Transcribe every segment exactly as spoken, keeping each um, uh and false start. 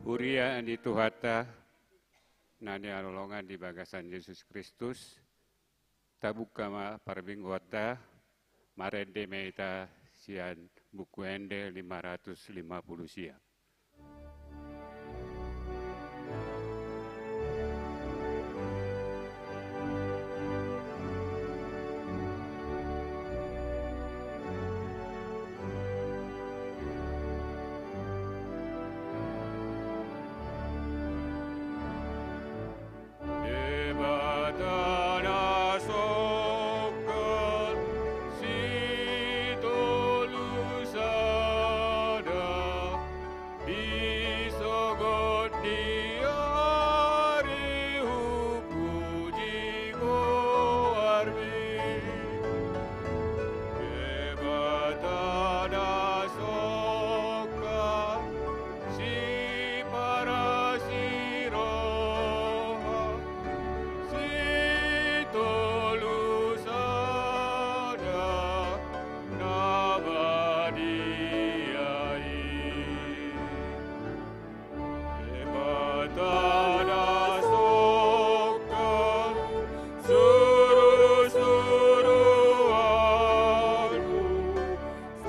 Huria ni Tuhanta na hinaholongan di bagasan Jesus Kristus, tabuka ma parmingguonta, marende ma hita sian Buku Ende lima ratus lima puluh sia. Debata na songkan, sitolu sada, di sogot ni ari hupuji goarMi. Debata na songkan, siparasi roha, sitolu sada, na badia i. Debata na songkan, surusuruanMu,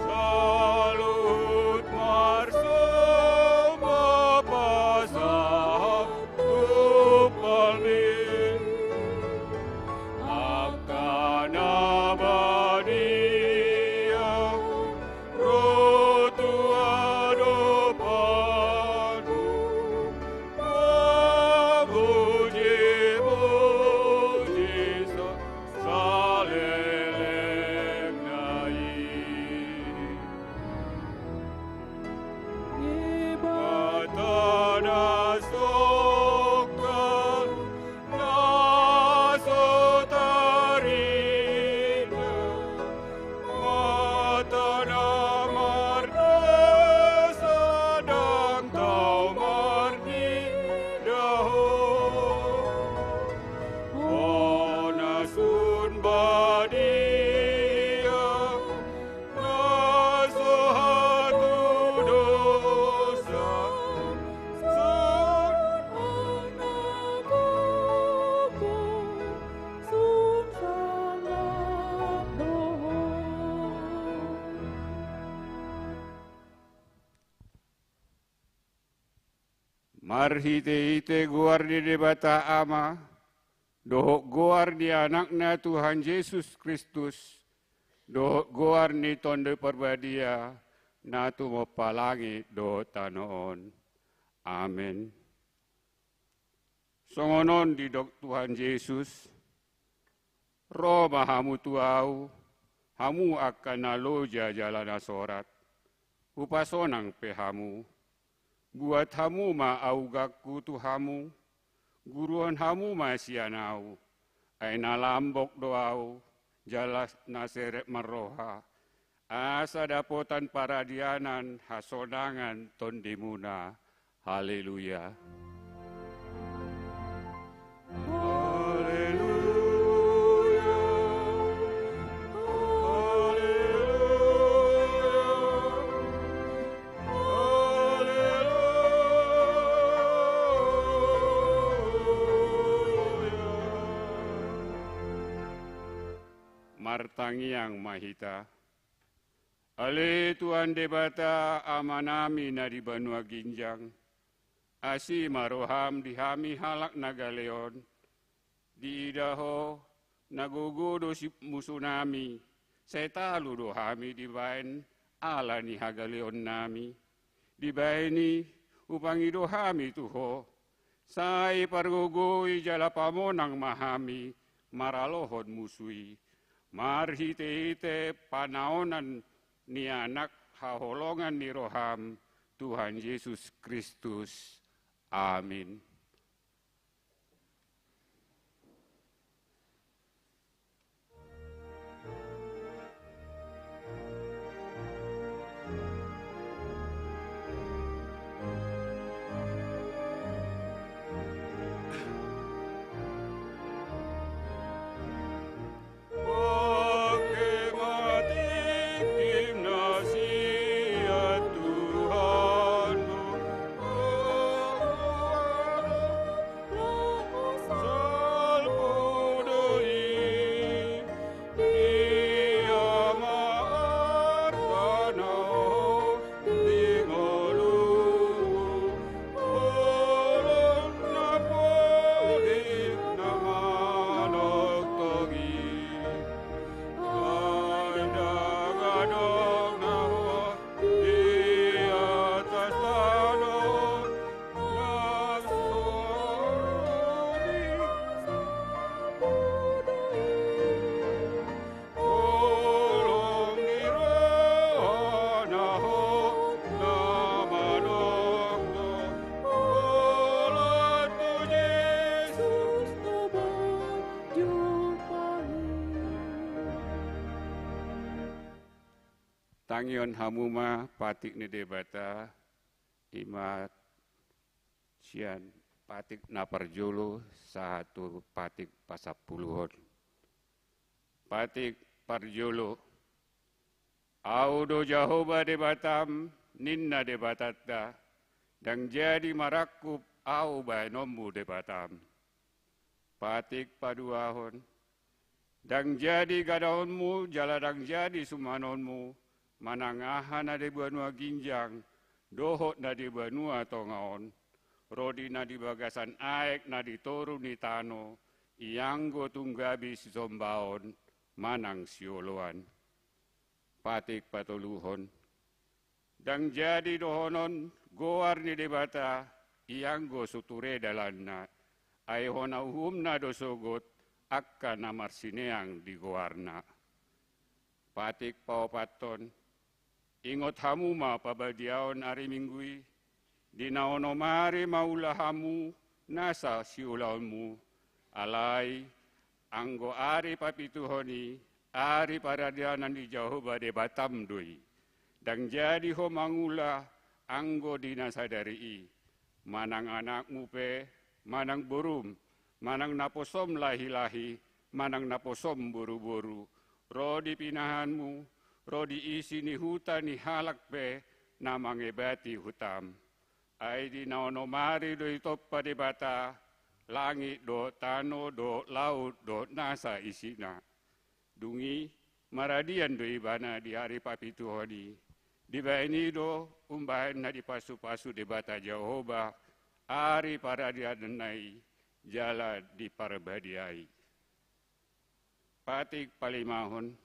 saluhut marsomba pasahat tu palmi. Angka na badia ro tu adopanMu, mamujimuji sa-, saleleng na i. Debata na songkan, na so tarida, mata na marnesa, ndang tau marnida Ho. Ho na sun badia, na so hatudosan, sun hanagogo, sun sangap do Ho. Marhitehite goar ni Debata Ama, dohot goar ni Anakna Tuhan Jesus Kristus, dohot goar ni Tondi Parbadia, na tumompa langit dohot tano on. Amen. Songon on didok Tuhan Jesus: Ro ma hamu tu Ahu, hamu angka na loja jala na sorat, hupasonang pe hamu. Buat hamu ma augangku tu hamu, guruhon hamu ma sian Ahu, ai na lambok do Ahu, jala na serep marroha, asa dapotan paradianan hasonangan tondimuna. Haleluya. Haleluya. Haleluya. Haleluya. Martangiang ma hita. Ale Tuhan Debata Amanami na di banua ginjang, asi ma roham di hami halak na gale on. Diida Ho, na gogo do si-, musunami, sai talu do hami dibaen ala ni hagaleonnami. Dibaen i, hupangido hami tu Ho, sai pargogoi jala pamonang ma hami maralohon musu i, marhitehite panaonan ni Anak haholongan ni roham, Tuhan Jesus Kristus. Amin. Tangihon hamu ma patik ni Debata, i ma sian patik na parjolo sahat tu patik pasampuluhon. Patik parjolo. Ahu do Jahowa Debatam, ninna Debatanta, ndang jadi marangkup Ahu bahenonmu Debatam. Patik paduahon. Ndang jadi gadaonmu jala ndang jadi sumanonmu, manang aha na di banua ginjang dohot na di banua tonga on, ro di na di bagasan aek na di toru ni tano, ianggo tung gabe sisombaon manang sioloan. Patik patoluhon. Ndang jadi dohonon goar ni Debata, ianggo so ture dalanna, ai hona uhumna do sogot angka na marsineang di goarna. Patik paopathon. Ingot hamu ma pabadiaon ari Minggu i, di na onom ari mangula hamu nasa siulaonmu, alai anggo ari papituhon i, ari paradianan ni Jahowa Debatam do i. Ndang jadi ho mangula anggo di na sadari i, manang anakmu pe, manang borum, manang naposom lahi-lahi, manang naposom boru-boru, ro di pinahanmu, ro di isi ni huta ni halak pe na mangebati hutam. Ai di na onom ari do ditompa Debata langit dohot tano dohot laut dohot nasa isina. Dung i maradian do ibana di ari papituhon i. Dibahen i do umbahen na dipasu-pasu Debata Jahowa ari paradiananna i jala diparbadiai. Patik palimahon.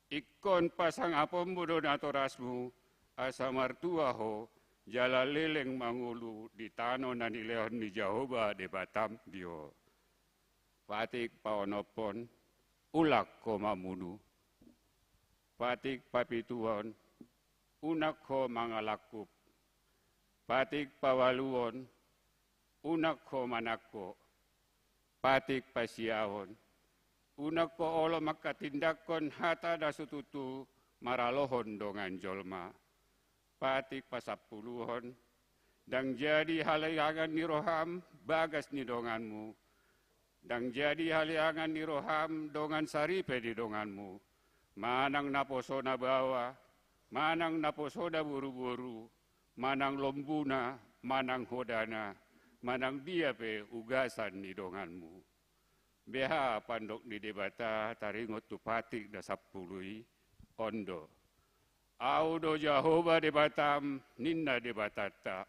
Ingkon pasangaponmu do natorasmu, asa martua ho jala leleng mangolu di tano na nilehon ni Jahowa Debatam di ho. Patik paonomhon. Unang ho mamunu. Patik papituhon. Unang ho mangalangkup. Patik pawaluhon. Unang ho manangko. Patik pasiahon. Unang ho olo manghatindanghon hata na so tutu maralohon dongan jolma. Patik pasampuluhon. Ndang jadi haleangan ni roham bagas ni donganmu. Ndang jadi haleangan ni roham dongan saripe ni donganmu, manang naposona baoa, manang naposona boruboru, manang lombuna, manang hodana, manang dia pe ugasan ni donganmu. Beha pandok ni Debata taringot tu patik na sampulu i? On do. Ahu do Jahowa Debatam, ninna Debatanta,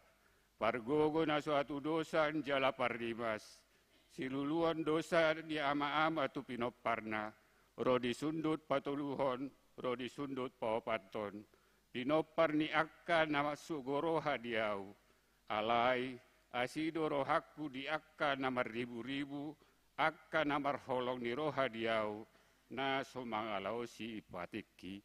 pargogo na so hatudosan jala parrimas, siluluan dosa ni amaama tu pinomparna, ro di sundut patoluhon, ro di sundut paopathon, pinompar ni angka na marsogo roha di ahu. Alai asi do rohangku di angka na marriburibu, angka na marholong ni roha di ahu, na so mangalaosi patikki.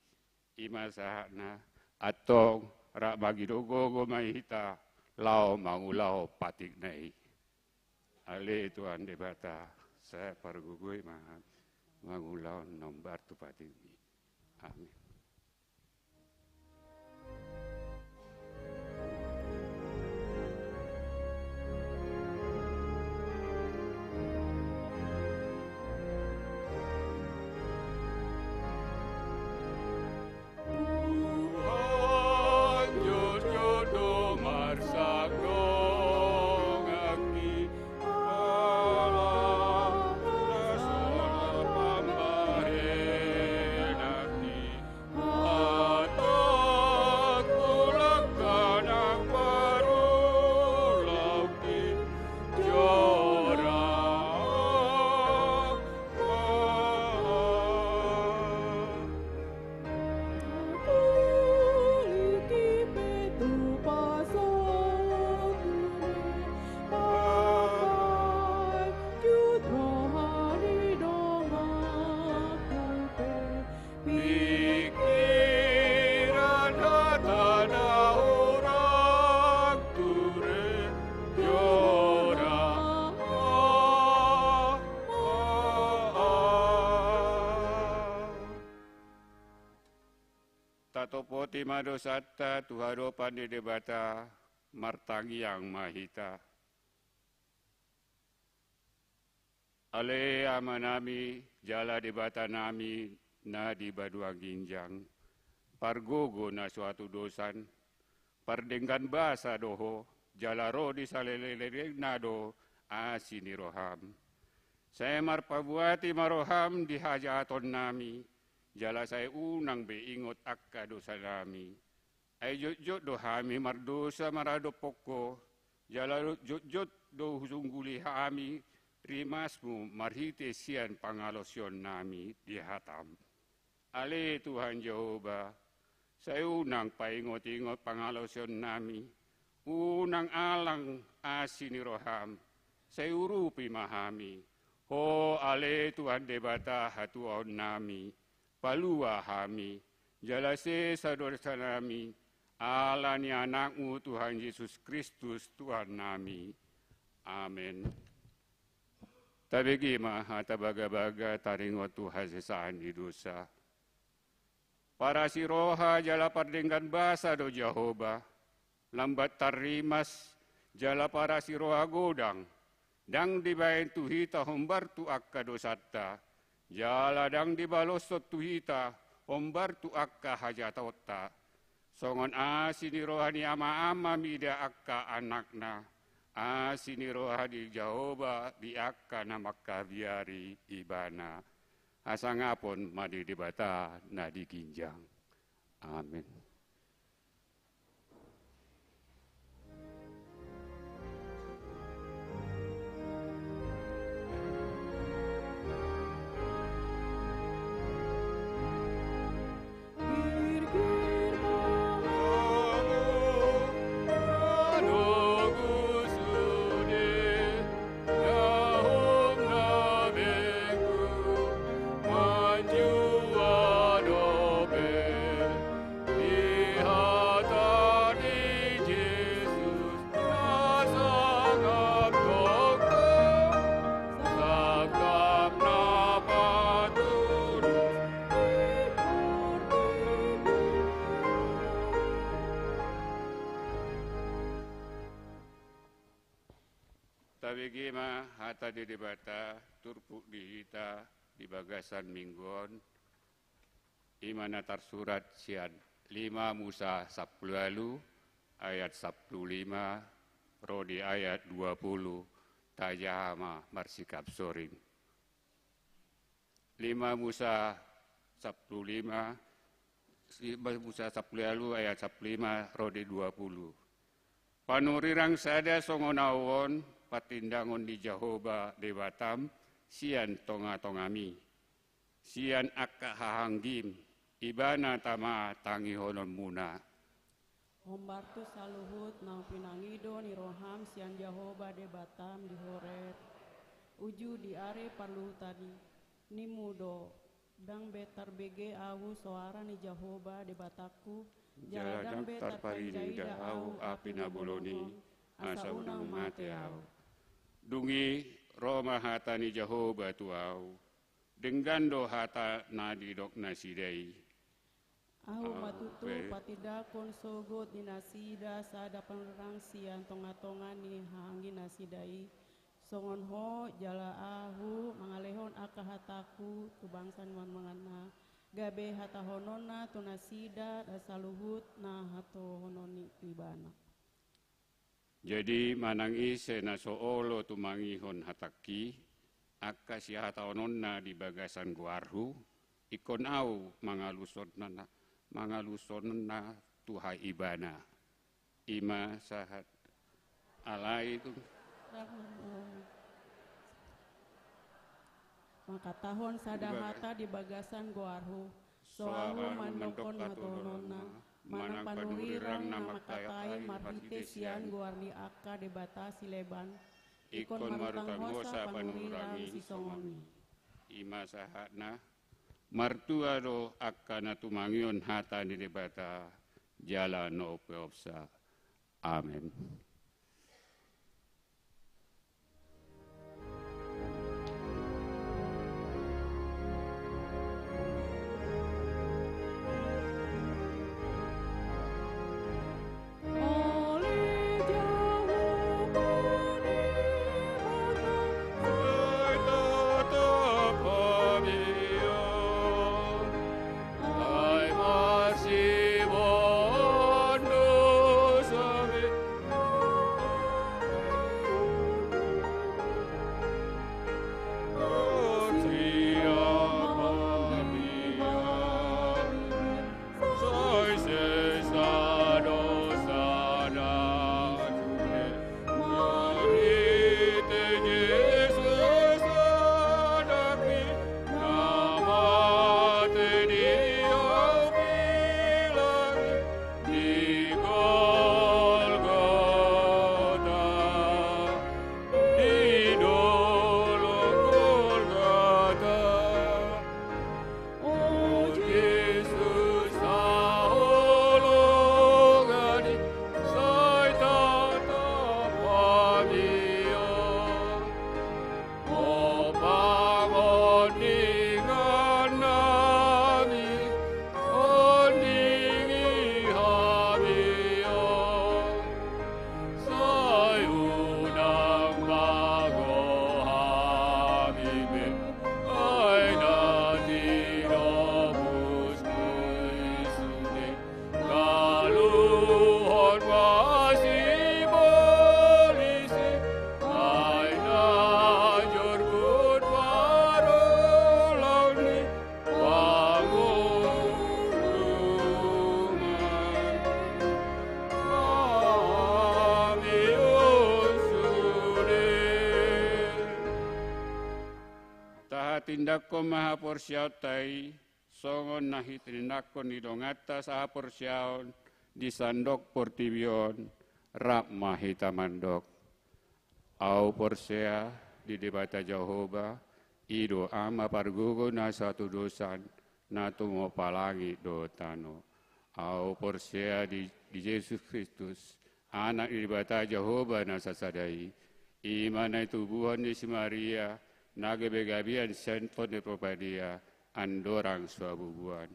I ma sahatna. Antong rap mangido gogo ma hita laho mangulahon patikna i. Ale Tuhan Debata, sai pargogoi ma hami mangulahon na hombar tu patikmi. Amin. Topoti ma dosanta tu adopan ni Debata, martangiang ma hita. Ale Amanami, jala Debatanami na di banua ginjang, pargogo na so hatudosan, pardenggan basa do Ho, jala ro di saleleng-lelengna do asi ni roham. Sai marpabuati ma roham di hajahatonnami, jala sai unang be ingot angka dosanami. Ai jotjot do hami mardosa maradophon Ho, jala jotjot do husungguli hami rimasmu marhite sian pangalaosionnami di hatam. Ale Tuhan Jahowa, sai unang paingot-ingot pangalaosionnami, unang alang asi ni roham, sai urupi ma hami. Ho ale Tuhan Debata hatuaonnami, palua hami, jala sesa dosanami, ala ni Anakmu Tuhan Jesus Kristus Tuhannami. Amen. Tabege ma hata bagabaga taringot tu hasesaan ni dosa. Parasi roha jala pardenggan basa do Jahowa, lambat tarrimas, jala parasi roha godang, ndang dibaen tu hita hombar tu angka dosanta, jala ndang dibaloshon tu hita hombar tu angka hajahatonta. Songon asi ni roha ni ama-ama mida angka anakna, asi ni roha ni Jahowa di angka na mangkabiari Ibana. Hasangapon ma di Debata na di ginjang. Amen. Di hata ni Jesus na sangap tongtong, sangap na patulus di portibi. Tabege ma hata ni Debata turpuk di hita di bagasan minggu on. I ma na tarsurat sian lima Musa sampulu ualu ayat sampulu lima ro di ayat dua pulu. Tajaha ma marsikap soring. Lima Musa sampulu lima, lima Musa sampulu ualu ayat sampulu lima ro di dua pulu. Panurirang sada songon ahu on, partindangon ni Jahowa Debatam sian tonga-tongami. Sian angka hahaanggim, Ibana tama tangihononmuna. Hombar tu saluhut naung pinangido ni roham sian Jahowa Debatam di Horeb, uju di ari parluhutan i, ninmu do: Ndang be tarbege ahu soara ni Jahowa Debatangku, jala ndang be tarpanjaida ahu api na bolon i, asa unang mate ahu. Dung i ro ma hata ni Jahowa tu ahu: Denggan do hata na nidok nasida i. Ahu ma tutu patindangkon sogot ni nasida sada panurirang sian tonga-tonga ni hahaanggi nasida i, songon ho jala ahu mangalehon angka hatangku tu bangso ni mangan-manganna, gabe hatahononna tu nasida do saluhut na hatuhonon ni Ibana. Jadi manang ise na so olo tumangihon hatangki, angka sihatahononna di bagasan goarhu, ingkon ahu mangalushonna, mangalushonna tu ibana. I ma sahat. Alai tu. Mangkatahon sada hata di bagasan goarhu. So ahu mandokkon hatuhononna, manang panurirang na mangkatai marhite sian goar ni angka debata sileban, ingkon marutanghosa panurirang i songon i. I ma sahatna. Martua do angka na tumangihon hata ni Debata jala na umpeopsa. Amen. Angkon ma haporseaonta i, songon na hitindanghon ni donganta sahaporseaon di sandok portibi on, rap ma hita mandok: Ahu porsea di Debata Jahowa, i do Ama pargogo na so hatudosan, na tumompa langit dohot tano. Ahu porsea di, di Jesus Kristus, Anak ni Debata Jahowa na sasada i, i ma na hitubuhon ni si Maria, na gabegabean sian Tondi Porbadia, andorang so habubuan.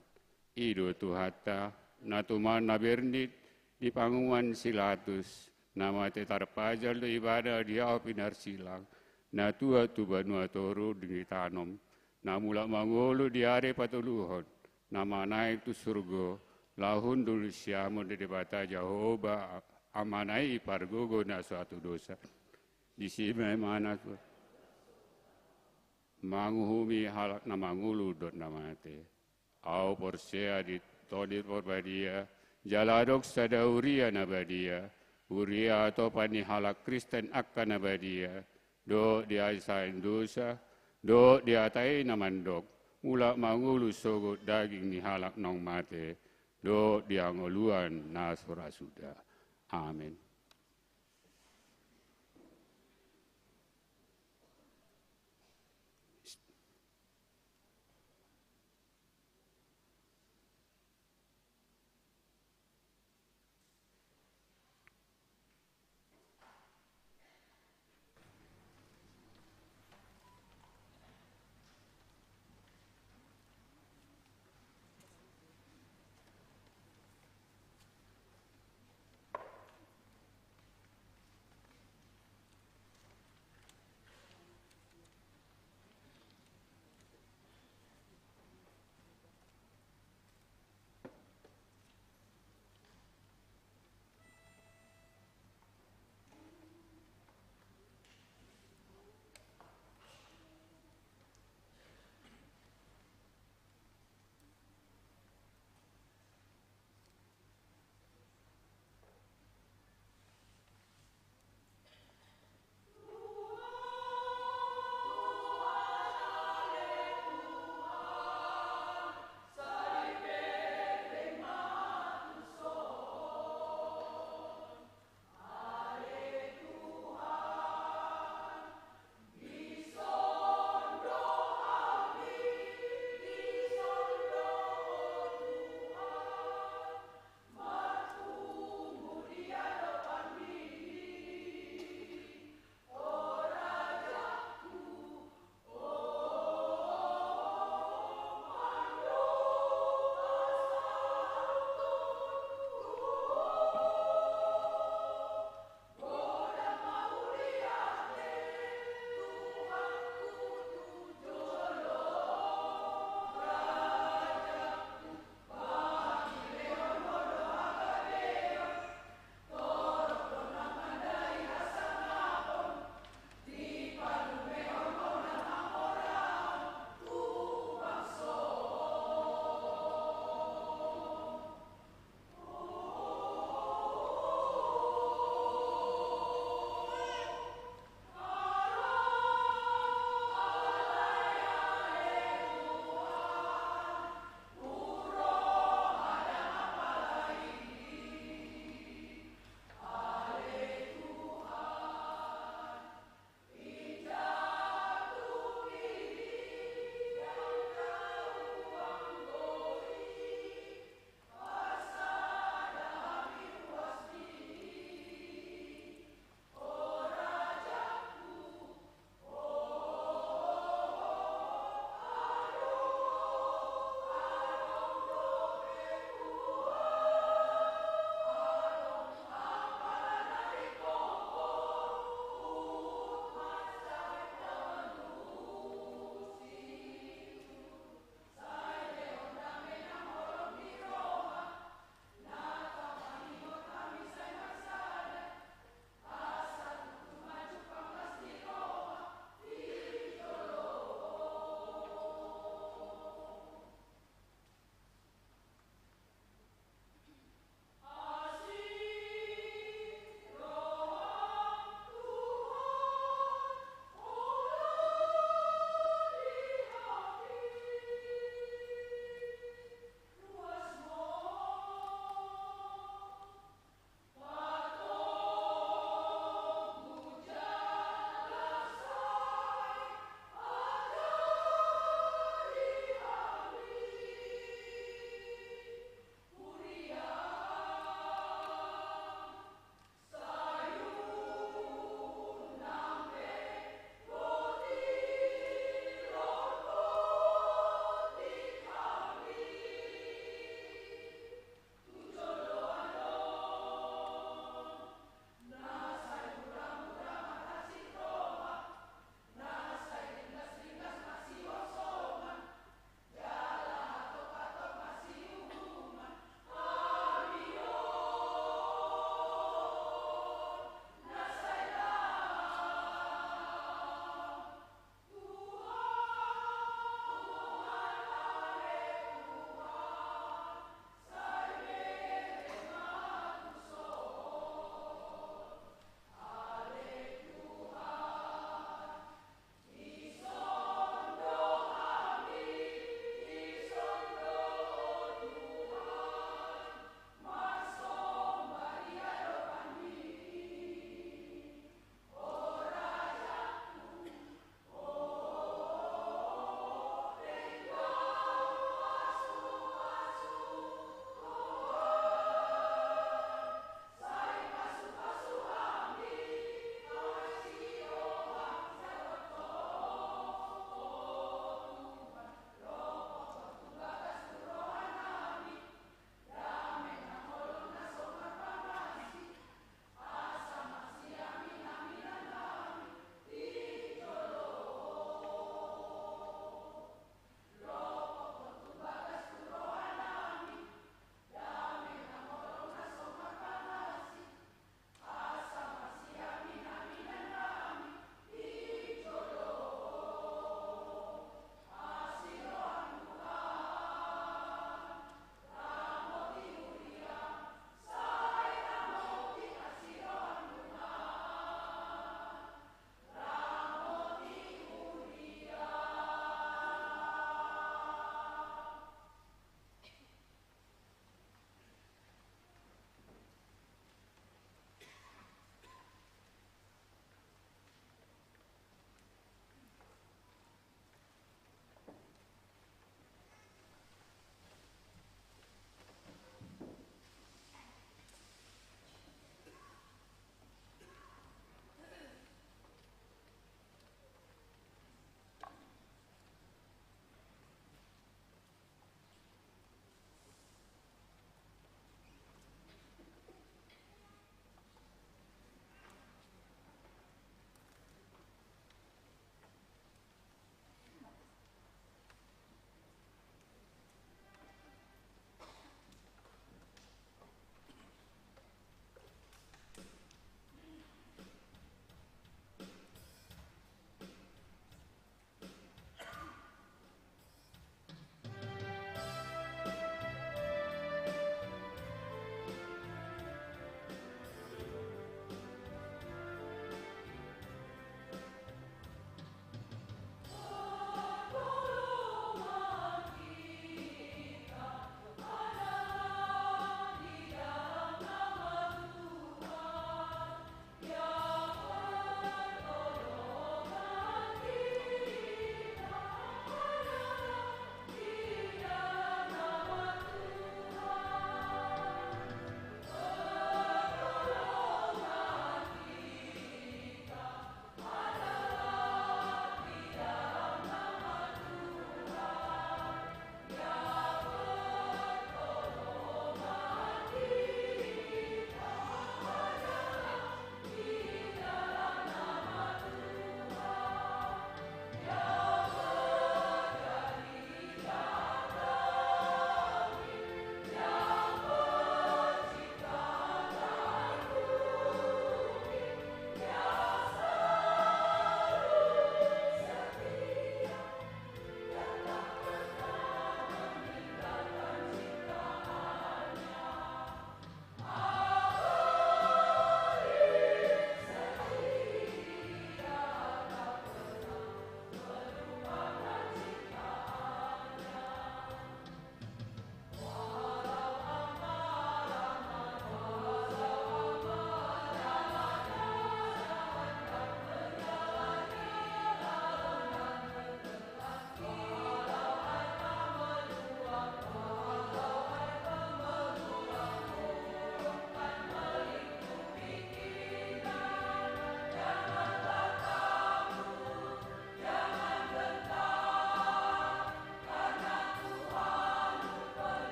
I do Tuhanta, na tumau na bernit di pangomoan si Pilatus, na mate tarpajal do Ibana di ahu pinarsilang, na tuat tu banua toru di ni tano, na mulak mangolu di ari patoluhon, na manaek tu surgo, laho hundul siamun ni Debata Jahowa, Amana i pargogo na so hatudosan. Disi ma Ibana tu manguhumi halak na mangolu dohot na mate. Ahu porsea di Tondi Porbadia, jala adong sada huria na badia, huria hatopan ni halak Kristen angka na badia, dohot di hahisahan dosa, dohot di hata i na mandok, mulak mangolu sogot daging ni halak naung mate, dohot di hangoluan na so ra suda. Amen.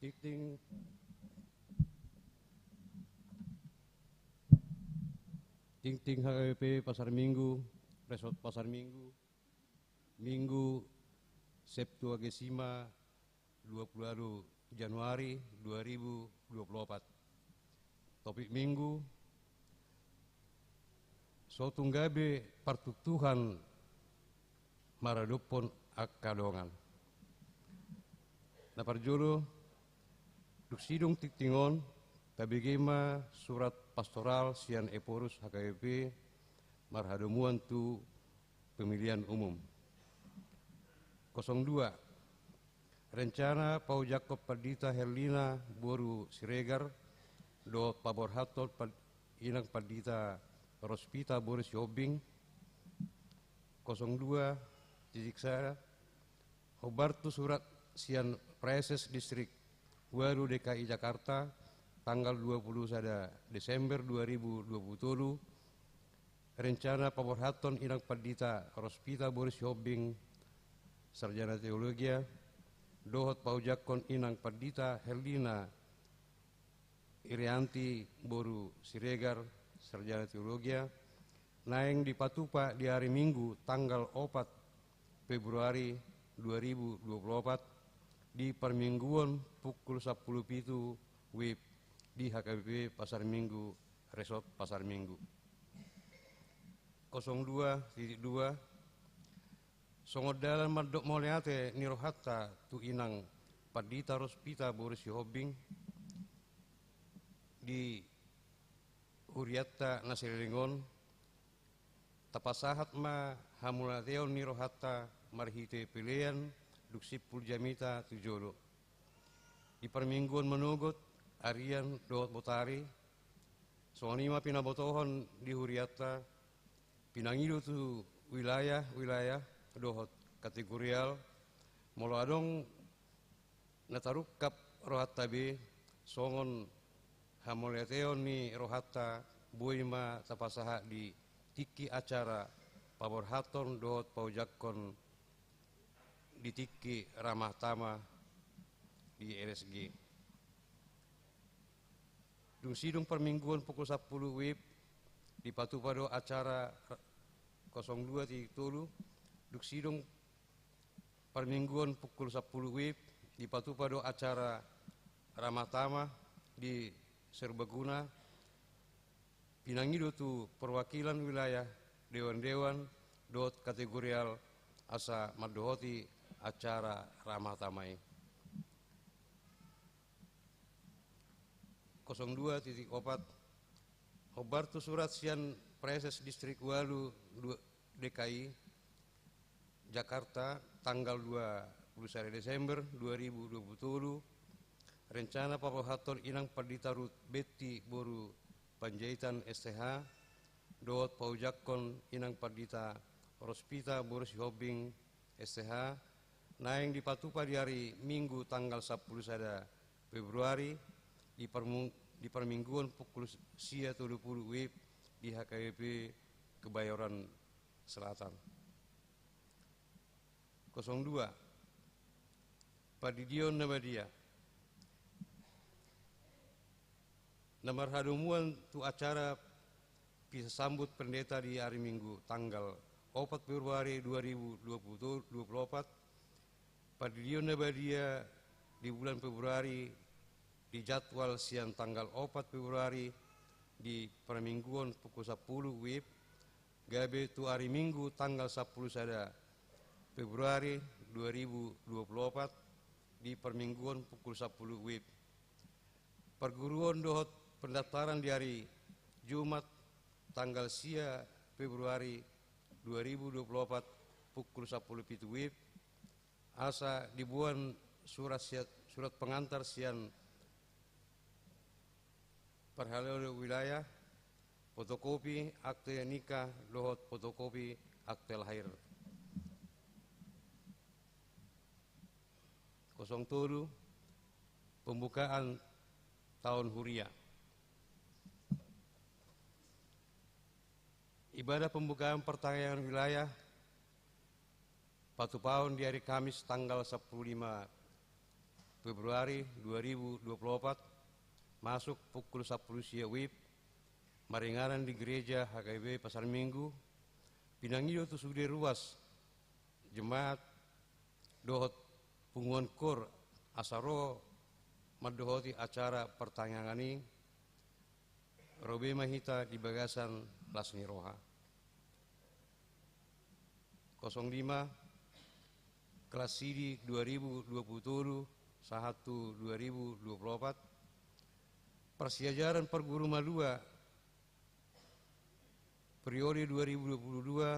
Tingting, tingting H K B P Pasar Minggu, Resort Pasar Minggu, Minggu Septuagesima dua puluh walu Januari dua ribu dua puluh opat. Topik Minggu: So tung gabe partuktuhan maradophon angka dongan. Na parjolo, dung sidung tingting on, tabege ma surat pastoral sian Ephorus H K B P marhadomuan tu pemilihan umum. Kosong dua, rencana paojakhon Pandita Herlina boru Siregar dohot paborhathon pan-, inang Pandita Rospita boru Sihombing. Kosong dua titik sada, hombar tu surat sian Praeses Distrik Walu D K I Jakarta, tanggal dua puluh sada Desember dua ribu dua puluh tolu, rencana paborhathon inang Pandita Rospita boru Sihombing, sarjana teologia, dohot paojakhon inang Pandita Herlina Irianti boru Siregar, sarjana teologia, naeng dipatupa di ari Minggu tanggal opat Februari dua ribu dua puluh opat, di parmingguon pukul sampulu pitu WIB di H K B P Pasar Minggu, Resort Pasar Minggu. Kosong dua titik dua, songon dalan mandok mauliate ni rohanta tu inang Pandita Rospita boru Sihombing, di hurianta na saleleng on, tapasahat ma hamauliateon ni rohanta marhite pelean dung simpul jamita tu jolo. Di parmingguon manogot, arian dohot botari, songon i ma pinabotohon di hurianta, pinangido tu wilayah-wilayah dohot kategorial, molo adong na tarungkap rohanta be, songon hamauliateon ni rohanta, boi ma tapasahat di tingki acara paborhathon dohot paojakhon di tingki ramah tamah di R S G. Dung sidung parmingguon pukul sampulu WIB, dipatupa do acara. Kosong dua titik tolu, dung sidung parmingguon pukul sampulu WIB, dipatupa do acara ramah tamah di Serbaguna, pinangido tu perwakilan wilayah, dewan-dewan dohot kategorial asa mandohoti acara ramah tamah i. Kosong dua titik opat, hombar tu surat sian Praeses Distrik Walu dua D K I Jakarta, tanggal dua puluh sada Desember dua ribu dua puluh tolu, rencana paborhathon inang Pandita Rut Betti boru Panjaitan S T H, dohot paojakhon inang Pandita Rospita boru Sihombing S T H, naeng dipatupa di ari Minggu tanggal sampulu sada Februari, di parmu-, di parmingguon pukul sia tolu pulu WIB di H K B P Kebayoran Selatan. Kosong dua, pandidion na badia. Na marhadomuan tu acara pisasambut pendeta di ari Minggu tanggal opat Februari dua ribu dua puluh, dua puluh opat, pandidion na badia di bulan Februari dijadwal sian tanggal opat Februari di parmingguon pukul sampulu WIB, gabe tu ari Minggu tanggal sampulu sada Februari dua ribu dua puluh opat di parmingguon pukul sampulu WIB. Parguruon dohot pendaftaran di ari Jumat tanggal sia Februari dua ribu dua puluh opat pukul sampulu pitu WIB, asa diboan surat siat-, surat pengantar sian parhalado wilayah, fotokopi akte nikah dohot fotokopi akte lahir. Kosong tolu, pembukaan tahun huria. Ibadah pembukaan partangiangan wilayah patupaon di ari Kamis tanggal sampulu lima Februari dua ribu dua puluh opat, masuk pukul sampulu sia WIB, maringanan di Gereja H K B P Pasar Minggu, pinangido tu sude ruas jemaat dohot punguan KOR asa ro mandohoti acara partangiangan i, ro be ma hita di bagasan las ni roha. Kosong lima, Kelas Sidi dua ribu dua puluh tolu sahat tu dua ribu dua puluh opat, parsiajaran parguru malua periode dua ribu dua puluh dua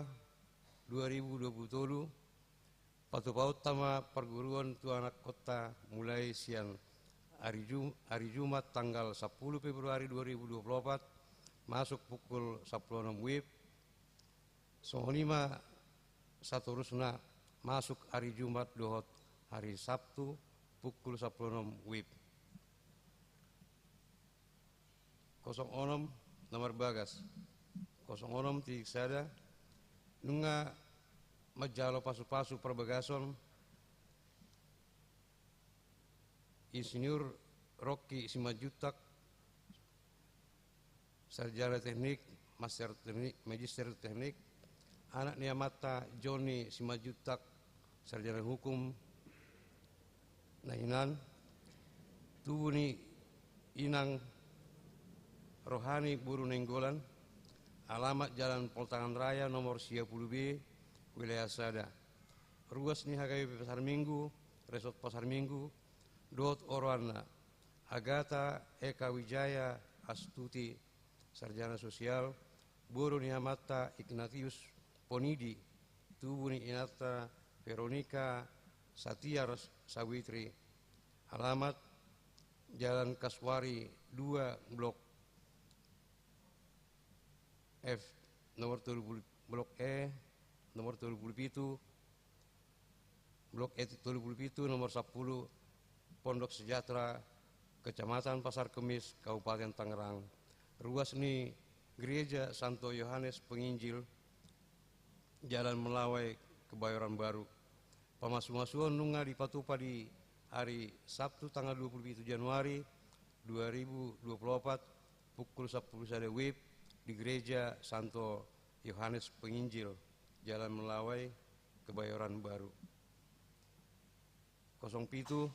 dua ribu dua puluh tolu, patupaonta ma parguruon tu anakkonta mulai sian ari Ju-, ari Jumat tanggal sampulu Februari dua ribu dua puluh opat, masuk pukul sampulu onom WIB, songon i ma satorusna masuk ari Jumat dohot ari Sabtu pukul sampulu onom WIB. Kosong onom, na marbagas. Kosong onom titik sada, nunga manjalo pasupasu parbagason Insinyur Rocky Simanjuntak, sarjana teknik, master teknik, magister teknik, anak ni amanta Joni Simanjuntak, sarjana hukum, na hinan, tubu ni inang rohani boru Nainggolan, alamat Jalan Poltangan Raya nomor sia pulu B, wilayah sada. Ruas ni H K B P Pasar Minggu, Resort Pasar Minggu, dohot oroanna, Agata Eka Wijaya Astuti, sarjana sosial, boru ni amanta Ignatius Ponidi, tubu ni inanta Veronica Satiar Sawitri, alamat Jalan Kasuari dua, Blok F, nomor tolu pulu, Blok E, nomor tolu pulu pitu, Blok E tolu pulu pitu, nomor sampulu, Pondok Sejahtera, Kecamatan Pasar Kemis, Kabupaten Tangerang. Ruas ni Gereja Santo Yohanes Penginjil, Jalan Melawai, Kebayoran Baru. Pamasumasuon nunga dipatupa di ari Sabtu tanggal dua pulu pitu Januari dua ribu dua puluh opat, pukul sampulu sada WIB di Gereja Santo Yohanes Penginjil, Jalan Melawai, Kebayoran Baru. Kosong pitu,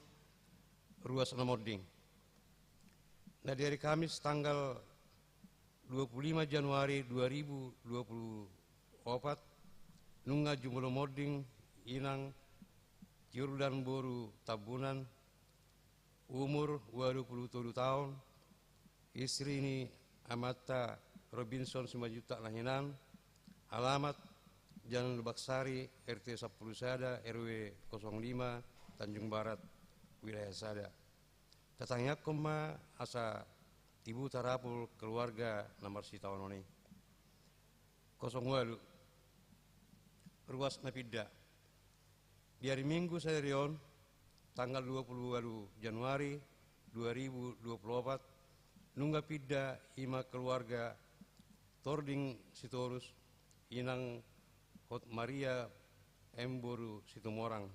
ruas na monding. Na di ari Kamis tanggal dua pulu lima Januari dua ribu dua pulu opat, nunga jumolo monding inang Jordan boru Tambunan, umur ualu pulu tolu taon, istri ni amanta Robinson Simanjuntak na hinan, alamat Jalan Lebak Sari, R T sampulu sada, R W kosong lima, Tanjung Barat, wilayah sada. Tatangiangkon ma asa tibu tarapul keluarga na marsitaonon i. Kosong ualu, ruas na pinda. Di ari Minggu sadari on, tanggal dua pulu ualu Januari dua ribu dua pulu opat, nunga pinda i ma keluarga Tording Sitorus, inang Hotmaria M boru Situmorang.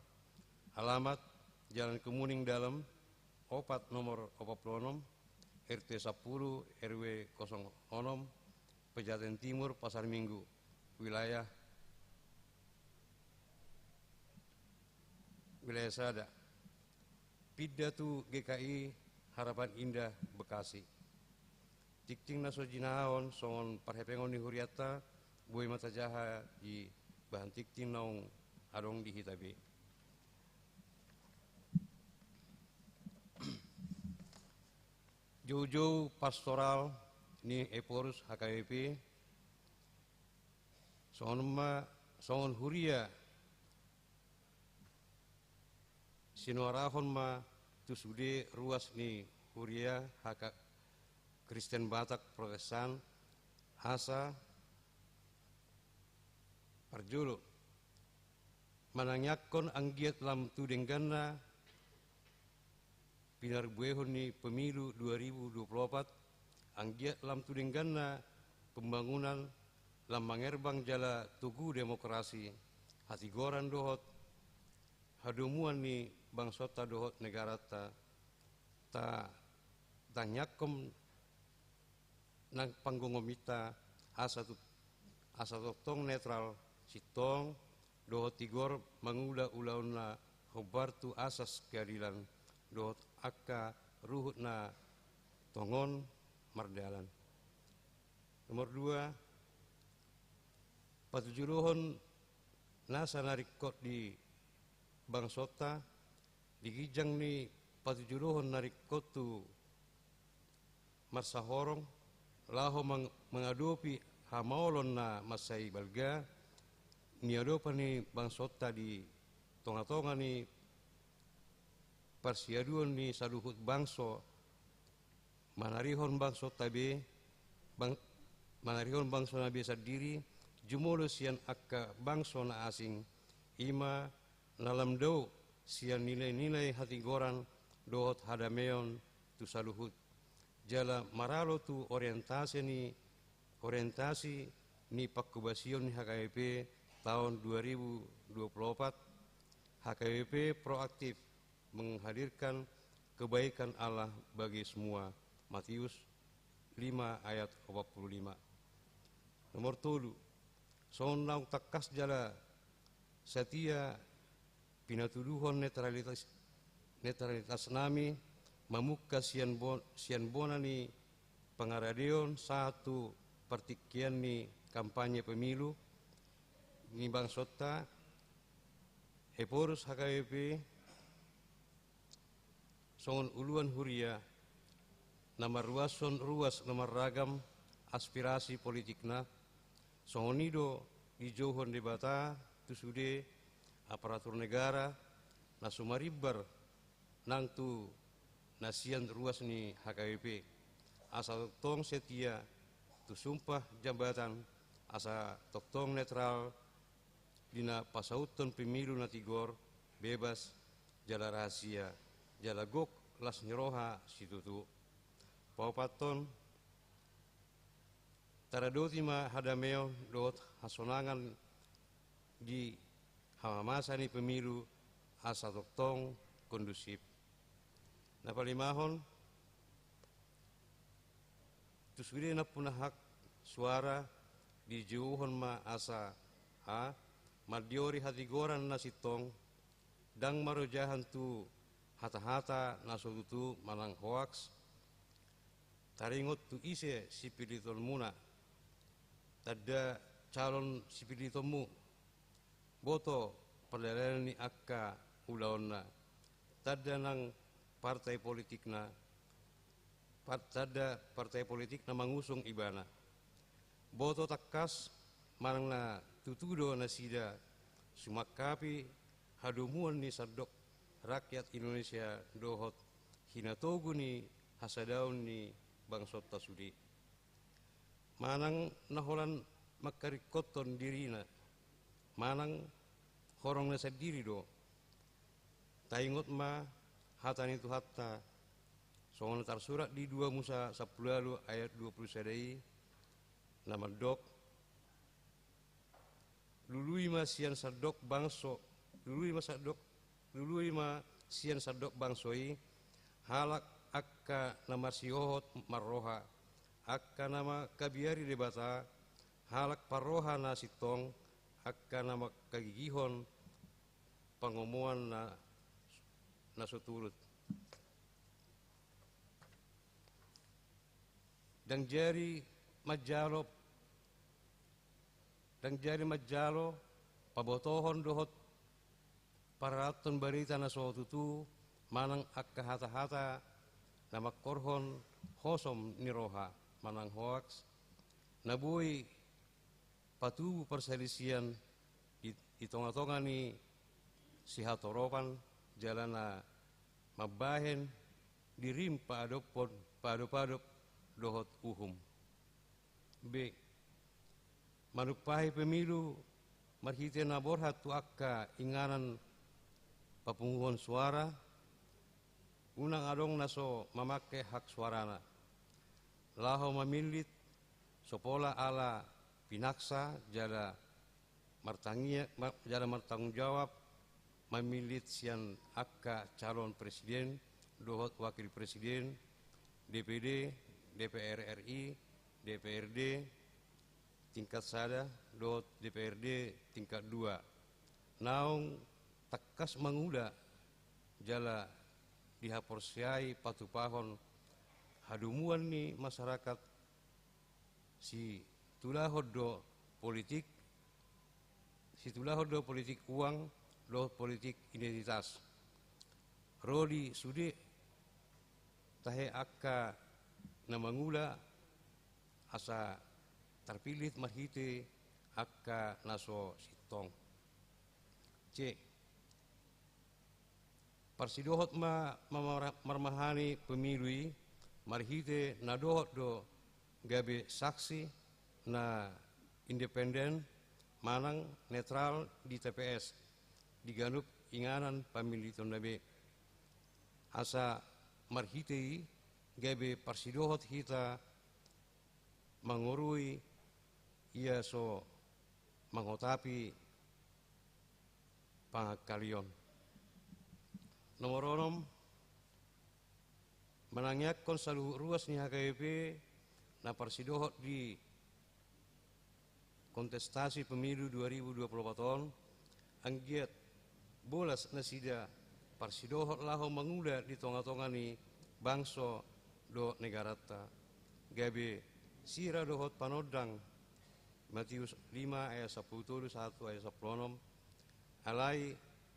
Alamat Jalan Kemuning Dalem opat, nomor opat pulu onom, R T sampulu, R W kosong onom, Pejaten Timur, Pasar Minggu, wilayah, wilayah sada. Pinda tu G K I Harapan Indah, Bekasi. Tingting na so jinahahon songon parhepengon ni hurianta, boi ma tajaha di bahan tingting naung adong di hita be. Joujou pastoral ni Ephorus H K B P, songon ma, songon huria, sinuarahon ma tu sude ruas ni huria H K Kristen Batak Protestan, asa parjolo manangiangkon anggiat lam tu dengganna pinarbuehon ni pemilu dua ribu dua puluh opat, anggiat lam tu dengganna pembangunan, lam mangerbang jala togu demokrasi, hatigoran dohot hadomuan ni bangsonta dohot negaranta, ta tangiangkon nang panggongominta asa tu-, asa tongtong netral, sintong dohot tigor mangula ulaonna hombar tu asas keadilan dohot angka ruhut na tongon mardalan. Nomor dua, patujulohon nasa na ringkot di bangsonta, di ginjang ni patujulohon na ringkot tu marsahorong, laho mang-, mangadopi hamaolon na mansai balga, niadopan ni bangsonta di tongatonga ni parsiaduon ni saluhut bangso, manarihon bangsonta be, bang-, manarihon bangsona be sandiri, jumolo sian angka bangso na asing, i ma na lam dao sian nilai-nilai hatigoran dohot hadameon tu saluhut. Jala maralo tu orientasi ni, orientasi ni pangkobasion ni H K B P taon dua ribu dua puluh opat, H K B P proaktif menghadirkan kebaikan Allah bagi semua. Matius lima ayat opat puluh lima. Nomor tolu, songon naung tangkas jala satia pinatuduhon netralitas, netralitas nami mamungka sian bo-, sian bona ni pangaradeon sahat tu partingkian ni kampanye pemilu ni bangsonta, Ephorus H K B P songon uluan huria na marruashon ruas na marragam aspirasi politikna, songon i do dijouhon Debata tu sude aparatur negara na sumarimbar nang tu na sian ruas ni H K B P, asa tongtong setia tu sumpah jabatan, asa tongtong netral di na pasauthon pemilu na tigor, bebas, jala rahasia, jala gok las ni roha situtu. Paopathon, taradoti ma hadameon dohot hasonangan di hamamasa ni pemilu asa tongtong kondusif. Na palimahon, tu sude nampuna hak suara dijouhon ma asa, a, mandiori hatigoran na sintong, ndang marojahan tu hata-hata na so tutu manang hoaks. Taringot tu ise sipilitonmuna, tanda calon sipilitonmu, boto pardalanan ni angka ulaonna, tanda nang partai politikna, par-, tanda partai politik na mangusung ibana. Boto tangkas manang na tutu do nasida sumangkapi hadomuan ni sandok rakyat Indonesia dohot hinatogu ni hasadaon ni bangsonta sude. Manang na holan mangkaringkothon dirina, manang horongna sandiri do. Taingot ma hata ni Tuhanta, songon na tarsurat di dua Musa sampulu ualu ayat dua pulu sada i, na mandok, lului ma sian sandok bangso, lului ma sandok, lului ma sian sandok bangso i, halak angka na marsihohot marroha, angka na mangkabiari Debata, halak parroha na sintong, angka na mangkagigihon pangomoan na, na so turut. Ndang jadi manjalo, ndang jadi manjalo pabotohon dohot pararathon barita na so tutu manang angka hata-hata na mangkorhon hosom ni roha manang hoaks, na boi patubu parsalisian di, di tonga-tonga ni sihatoropan jala na mambahen dirim paadophon, paadop-adop dohot uhum. B. Manumpahi pemilu marhite na borhat tu angka inganan papunguhon suara, unang adong na so mamangke hak suarana. Laho mamillit so pola ala pinaksa jala martangia-, ma-, jala martanggung jawab, mamillit sian angka calon presiden dohot wakil presiden, D P D, D P R R I, D P R D tingkat sada dohot D P R D tingkat dua. Naung tangkas mangula jala dihaporseai patupahon hadomuan ni masyarakat, situlahon do politik, situlahon do politik uang dohot politik identitas. Ro di sude tahe angka na mangula asa tarpillit marhite angka na so sintong. C. Parsidohot ma, ma, mar-, marmahani pemilu i marhite na dohot do gabe saksi na independen manang netral di T P S di ganup inganan pamillitonna be. Asa marhite i gabe parsidohot hita mangorui ia so manghotapi pangangkalion. Nomor onom, manangiangkon saluhut ruas ni H K B P na parsidohot di kontestasi pemilu dua ribu dua puluh empat on, anggiat bolas nasida parsidohot laho mangula di tonga-tonga ni bangso dohot negaranta, gabe sira dohot panondang, Matius lima ayat sampulu tolu sahat tu ayat sampulu onom. Alai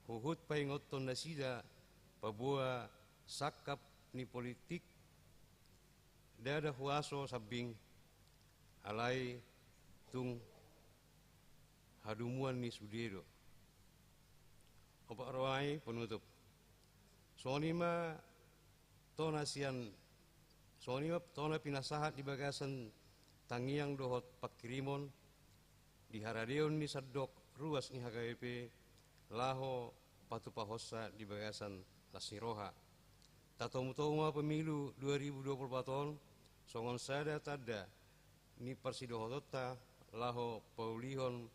huhut paingothon nasida paboa sangkap ni politik ndada huaso sambing, alai tung hadomuan ni sude do. Opat ro ai penutup. Songon i ma tona sian, songon i ma tona pinasahat di bagasan tangiang dohot pangkirimon di haradeon ni sandok ruas ni H K B P laho patupahonsa di bagasan las ni roha. Tatomu-tomu ma pemilu dua ribu dua puluh empat on songon sada tanda ni parsidohotonta laho paulihon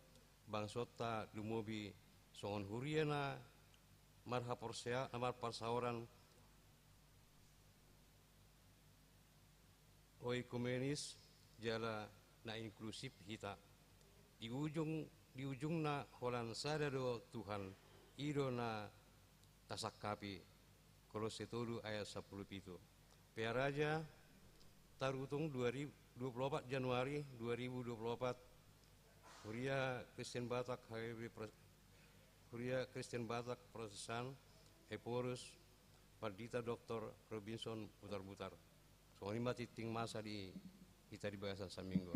bangsonta lumobi songon huria na marhaporsea-, na marparsaoran oekumenis jala na inklusif hita. Di ujung, di ujungna holan sada do Tuhan, i do na tasangkapi. Kolosse tolu ayat sampulu pitu. Pearaja, tarutung dua ribu, dua puluh opat Januari dua ribu dua puluh opat, Huria Kristen Batak H K B P Pro-, Huria Kristen Batak Protestan, Ephorus, Pandita Doktor Robinson Butarbutar. Songon i ma tingting masa di hita di bagasan saminggu.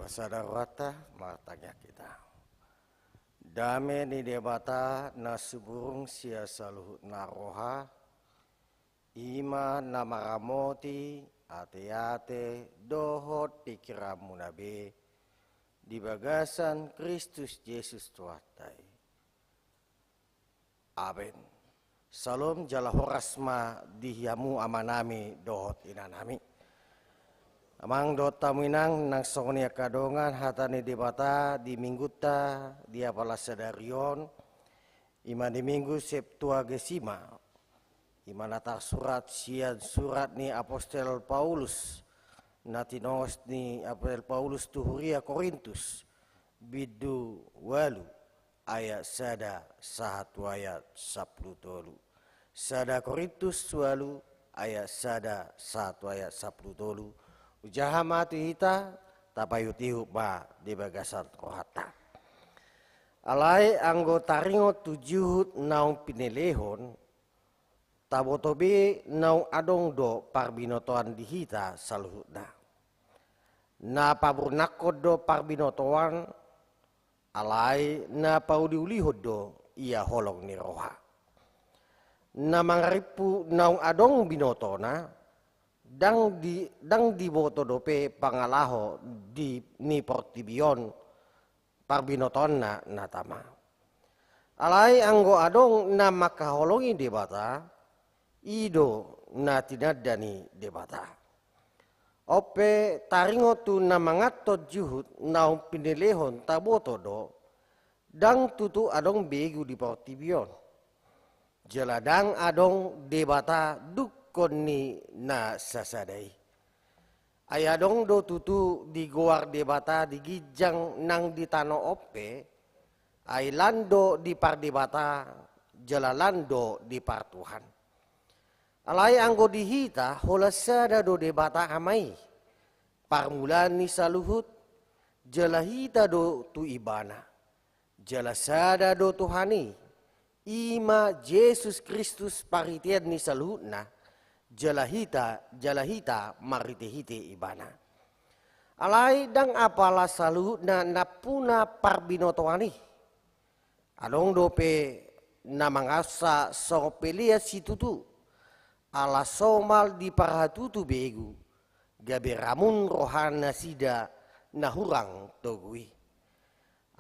Pasada rohanta, martangiang hita. Dame ni Debata na sumurung sian saluhutna roha, i ma na maramoti ateate dohot pingkiranmuna be di bagasan Kristus Jesus Tuhanta i. Amen. Syalom, jala horas ma di hamu amanami dohot inanami. Amang dohot hamu inang, nang songon i angka dongan, hata ni Debata di minggunta di apala sadari on, i ma di Minggu Septuagesima, i ma na tarsurat sian surat ni apostel Paulus, na tinongos ni apostel Paulus tu huria Korintus, bindu ualu, ayat sada sahat tu ayat sampulu tolu. Sada Korintus ualu, ayat sada sahat tu ayat sampulu tolu. Hujaha ma tu hita, tapaihutihut ma di bagasan rohanta. Alai anggo taringot tu juhut naung pinelehon, taboto be naung adong do parbinotoan di hita saluhutna. Na pamurnakhon do parbinotoan, alai na pauliulihon do ia holong ni roha. Na mangarimpu naung adong binotona, ndang di, ndang diboto dope pangalaho di, ni portibi on, parbinotoanna na tama. Alai anggo adong na mangkaholongi Debata, i do na tinanda ni Debata. On pe taringot tu na manganhon juhut naung pinelehon, taboto do, ndang tutu adong begu di portibi on. Jala ndang adong Debata dungkon ni na sasada i. Ai adong do tutu digoar Debata di ginjang nang di tano on pe, ai lan do dipardebata, jala lan do dipartuhan. Alai anggo di hita, holan sada do Debata Ama i, parmulaan ni saluhut, jala hita do tu Ibana. Jala sada do Tuhan i, i ma Jesus Kristus parhitean ni saluhutna, jala hita, jala hita marhitehite Ibana. Alai ndang apala saluhutna nampuna parbinotoan i. Adong dope na mangaossa songon pelean situtu, ala somal diparhatutu begu, gabe ramun rohanasida na hurang togu i.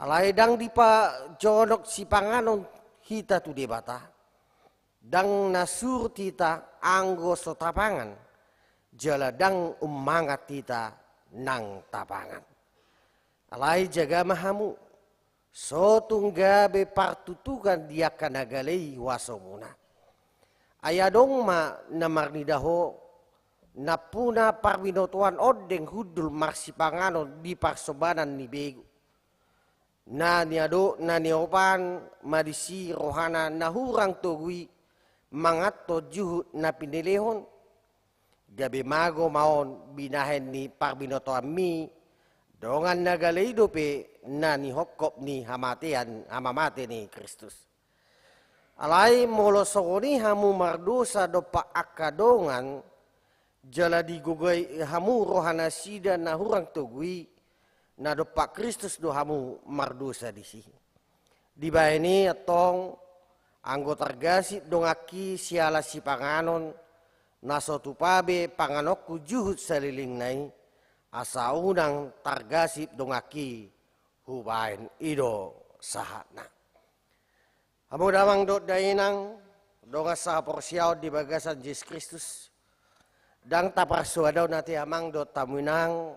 Alai ndang dipajonok sipanganon hita tu Debata, ndang na surut hita anggo so tapangan, jala ndang ummangan hita nang tapangan. Alai jaga ma hamu, so tung gabe partutukan di angka na gale i huasomuna. Ai adong ma na marnida ho, nampuna parbinotoan ondeng hundul marsipanganon di parsombanan ni begu. Na niado, na niopan ma disi rohana na hurang togu i manganhon juhut na pinelehon. Gabe mago ma on binahen ni parbinotoanmi dongan na gale i dope na nihophop ni hamatean, hamamate ni Kristus. Alai molo songon i hamu mardosa dompak angka dongan, jala digogai hamu rohanasida na hurang togu i, na dompak Kristus do hamu mardosa disi. Dibahen i antong, anggo targasip donganki siala sipanganon, na so tupa be panganonku juhut salelengna i, asa unang targasip donganki hubahen i do sahatna. Hamu damang dohot dainang, dongan sahaporseaon di bagasan Jesus Kristus, ndang taparsoadahon ate amang dohot hamu inang,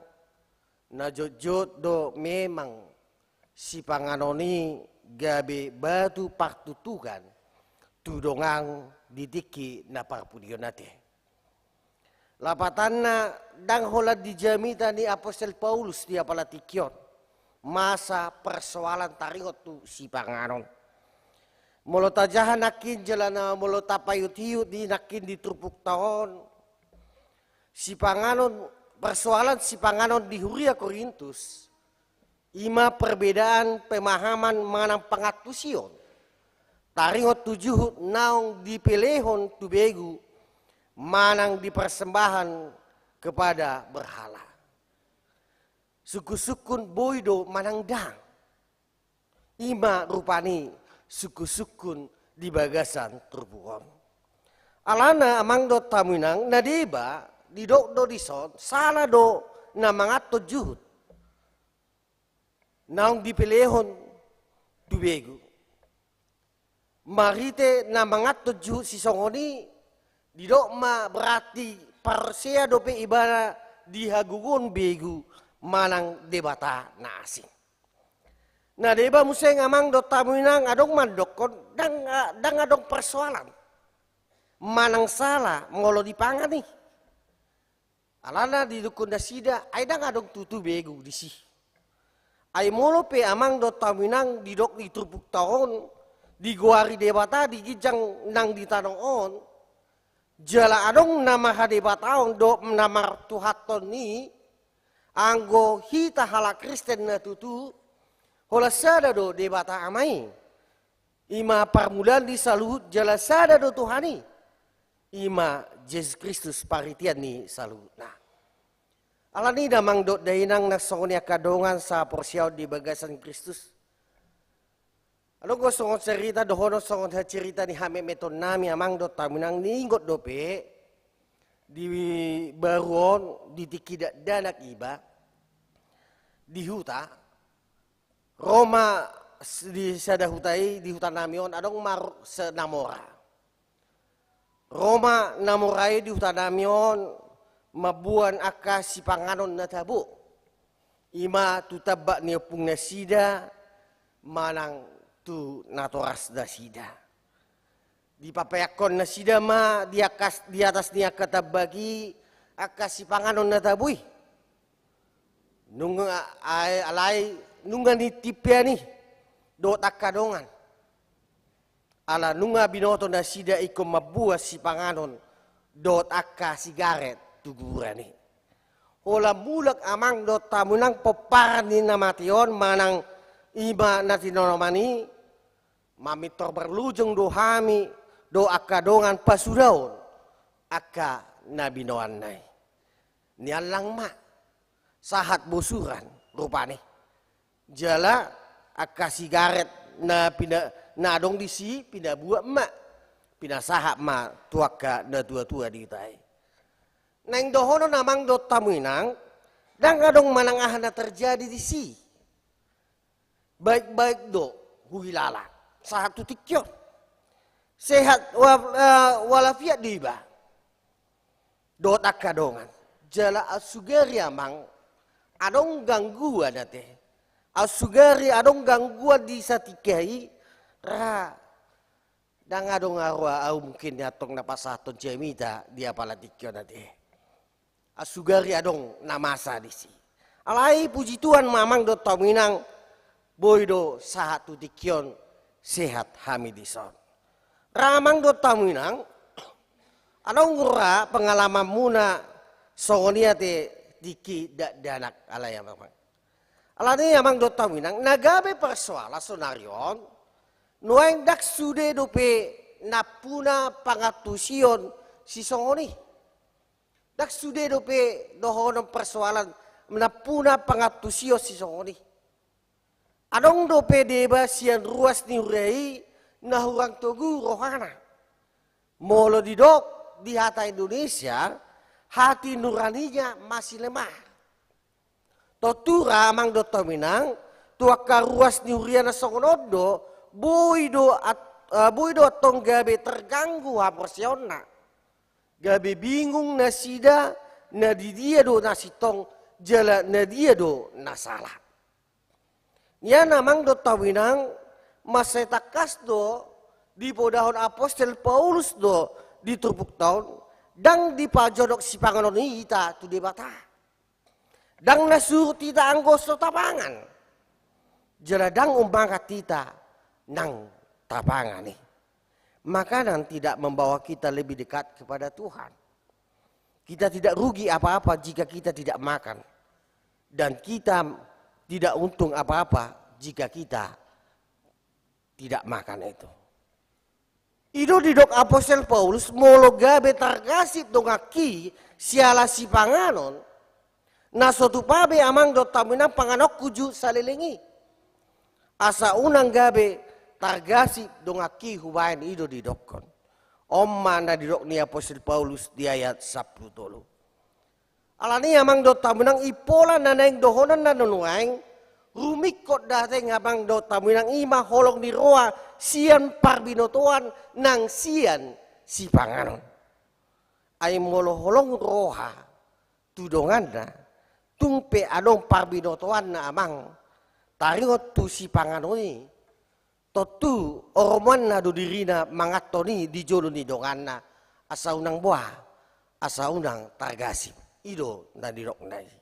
na jotjot do memang sipanganon i gabe batu partutukan tu dongan di tingki na parpudi on ate. Lapatanna, ndang holan di jamita ni apostel Paulus di apala tingki on masa persoalan taringot tu sipanganon. Molo tajaha nangkin jala na molo tapaihutihut di nangkin di turpukta on, sipanganon, persoalan sipanganon di huria Korintus, i ma perbedaan pemahaman manang pangantusion taringot tu juhut naung dipelehon tu begu manang dipersembahkan kepada berhala. sungkun-sungkun boi do manang ndang. Ima rupani sungkun-sungkun di bagasan turpuk on. Alana amang dohot hamu inang, na deba didok do dison, sala do na manganhon juhut naung dipelehon tu begu. Marhite na manganhon juhut sisongon i, didok ma berarti parsea dope ibana di hagogoon begu manang debata na asing. Na deba muse amang dohot hamu inang, adong mandokkon ndang, ndang adong persoalan manang sala molo dipangan i. Alana didok nasida, ai ndang adong tutu begu disi. Ai molo pe amang dohot hamu inang didok di turpukta on, digoari debata di ginjang nang di tano on, jala adong na marhadebataon dohot na martuhanhon i, anggo hita halak Kristen na tutu, holan sada do Debata Ama i. Ima parmulaan ni saluhut, jala sada do Tuhan i. Ima Jesus Kristus parhitean ni saluhutna. Alani i damang dohot dainang na songon i angka dongan sahaporseaon di bagasan Kristus. Adong do songon cerita, dohonon songon cerita ni hametmeton nami amang dohot hamu inang, niingot dope di baru on di tingki dakdanak iba di huta, ro ma s-, di sada huta i, di huta nami on, adong ma r-, se-, na mora. Ro ma na mora i di huta nami on, mamboan angka sipanganon na tabo. Ima tu tambak ni ompung nasida, manang tu natoras nasida. Dipapeakkon nasida ma di angka s-, di atas ni angka tambak i, angka sipanganon na tabo i. Nunga, ai, alai nunga nitimpean i dohot angka dongan. Ala nunga binoto nasida ingkon mamboan sipanganon dohot angka sigaret tu kuburan i. Holan mulak amang dohot hamu inang pomparan ni na mate on manang ima na tinondoman i, mamintor marlojong do hami dohot angka dongan pasudaon angka na binoanna i. Niallang ma, sahat bosuran rupani. Jala angka sigaret na pina-, na adong disi pinabuat ma, pinasahat ma tu angka natuatua di huta i. Naeng dohonon amang dohot hamu inang, ndang adong manang aha na terjadi disi. Baik-baik do huhilala sahat tu tingki on. Sehat wa-, eh, walafiat do iba dohot angka dongan. Jala asugari amang adong gangguan ate. Asugari adong gangguan di satingki i, ra ndang adong aroa au mungkin ni antong na pasahathon jamita di apala tingki on ate. Asugari adong na masa disi. Alai puji Tuhan ma amang dohot hamu inang, boi do sahat tu tingki on sehat hami dison. Ra amang dohot hamu inang, adong ra pengalamanmuna songon i ate tingki dakdanak alai amang. Alani amang dohot hamu inang, na gabe persoalan sonari on, nuaeng ndang sude dope nampuna pangantusion sisongon i. Ndang sude dope dohonon persoalan nampuna pangantusion sisongon i. Adong dope deba sian ruas ni huria i na hurang togu rohana. Molo didok di hata Indonesia, hati nuraninya masih lemah. Tontu ra amang dohot hamu inang, tu angka ruas ni huria na songon on do, boi do at-, eh, boi do antong gabe terganggu haporseaonna. Gabe bingung nasida, na di dia do na sintong, jala na dia do na sala. Nian amang dohot hamu inang, mansai tangkas do dipodahon apostel Paulus do di turpukta on, ndang dipajonok sipanganon i hita tu Debata. Ndang na surut hita anggo so tapangan. Jala ndang ummangan hita nang tapangan i. Makanan tidak membawa kita lebih dekat kepada Tuhan. Kita tidak rugi apa-apa jika kita tidak makan. Dan kita tidak untung apa-apa jika kita tidak makan itu. I do didok apostel Paulus, molo gabe targasip donganki siala sipanganon, Na so tupa be amang dohot hamu inang panganonku juhut saleleng i. Asa unang gabe targasip donganki hubaen, i do didokkon. On ma na didok ni apostel Paulus di ayat sampulu tolu. Alani amang dohot hamu inang i pola na naeng dohononna nuaeng, rumingkot do ate amang dohot hamu inang i ma holong ni roha sian parbinotoan nang sian sipanganon. Ai molo holong roha tu donganna, tung pe adong parbinotoanna amang, taringot tu sipanganon i, tontu oromanna do dirina manganhon i di jolo ni donganna, asa unang boha, asa unang targasip. I do na didokna i.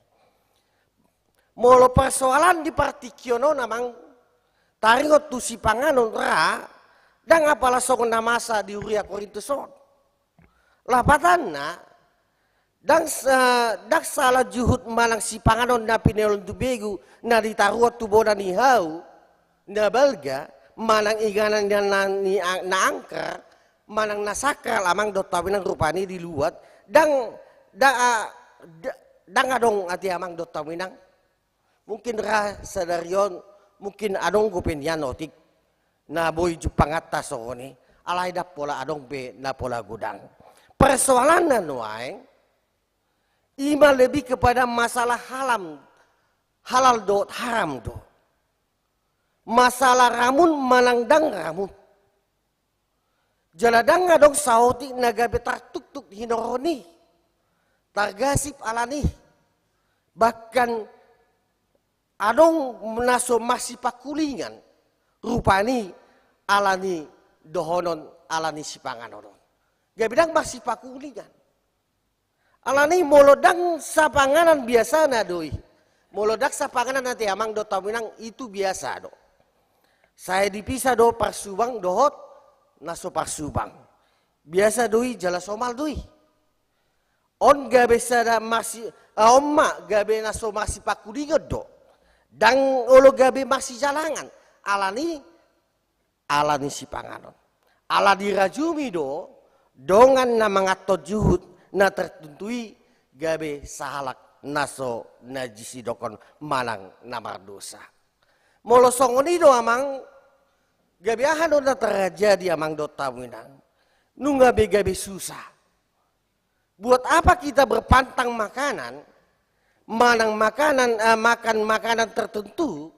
Molo persoalan di partingkian on amang, taringot tu sipanganon ra, ndang apala songon na masa di huria Korintus on. Lapatanna, ndang sa-, ndang sala juhut manang sipanganon na pinelon tu begu na ditaruhon tu bona ni hau na balga, manang inganan na, na, ni a-, na angker, manang na sakral amang dohot hamu inang rupani di luat, ndang, ndang, a, nda-, ndang adong ate amang dohot hamu inang. Mungkin ra sadari on, mungkin adong dope nian otik na boi jumpanganta songon i, alai ndang pola adong be na pola godang. Persoalanna nuaeng, i ma lebih kepada masalah halam, halal dohot haram do. Masalah ramun manang ndang ramun. Jala ndang adong saotik na gabe tartuktuk hinorhon i, targasip alani. Bahkan adong na so masipangkulingan rupani alani dohonon, alani sipanganon on. Gabe ndang masipangkulingan. Alani molo ndang sapanganan biasana do i. Molo ndang sapanganan ate amang dohot hamu inang, itu biasa do. Sai dipisah do parsubang dohot na so parsubang. Biasa do i jala somal do i. On gabe sada masi-, ah, on ma gabe na so masipangkulingan do. Ndang olo gabe masijalangan. Alani ala ni sipanganon. Ala dirajumi do dongan na manganhon juhut na tertentu i gabe sahalak na so najis didokkon manang na mardosa. Molo songon i do amang, gabe aha do na terjadi amang dohot hamu inang? Nunga be gabe susah. Buat apa kita berpantang makanan, manang makanan, eh, makan makanan tertentu,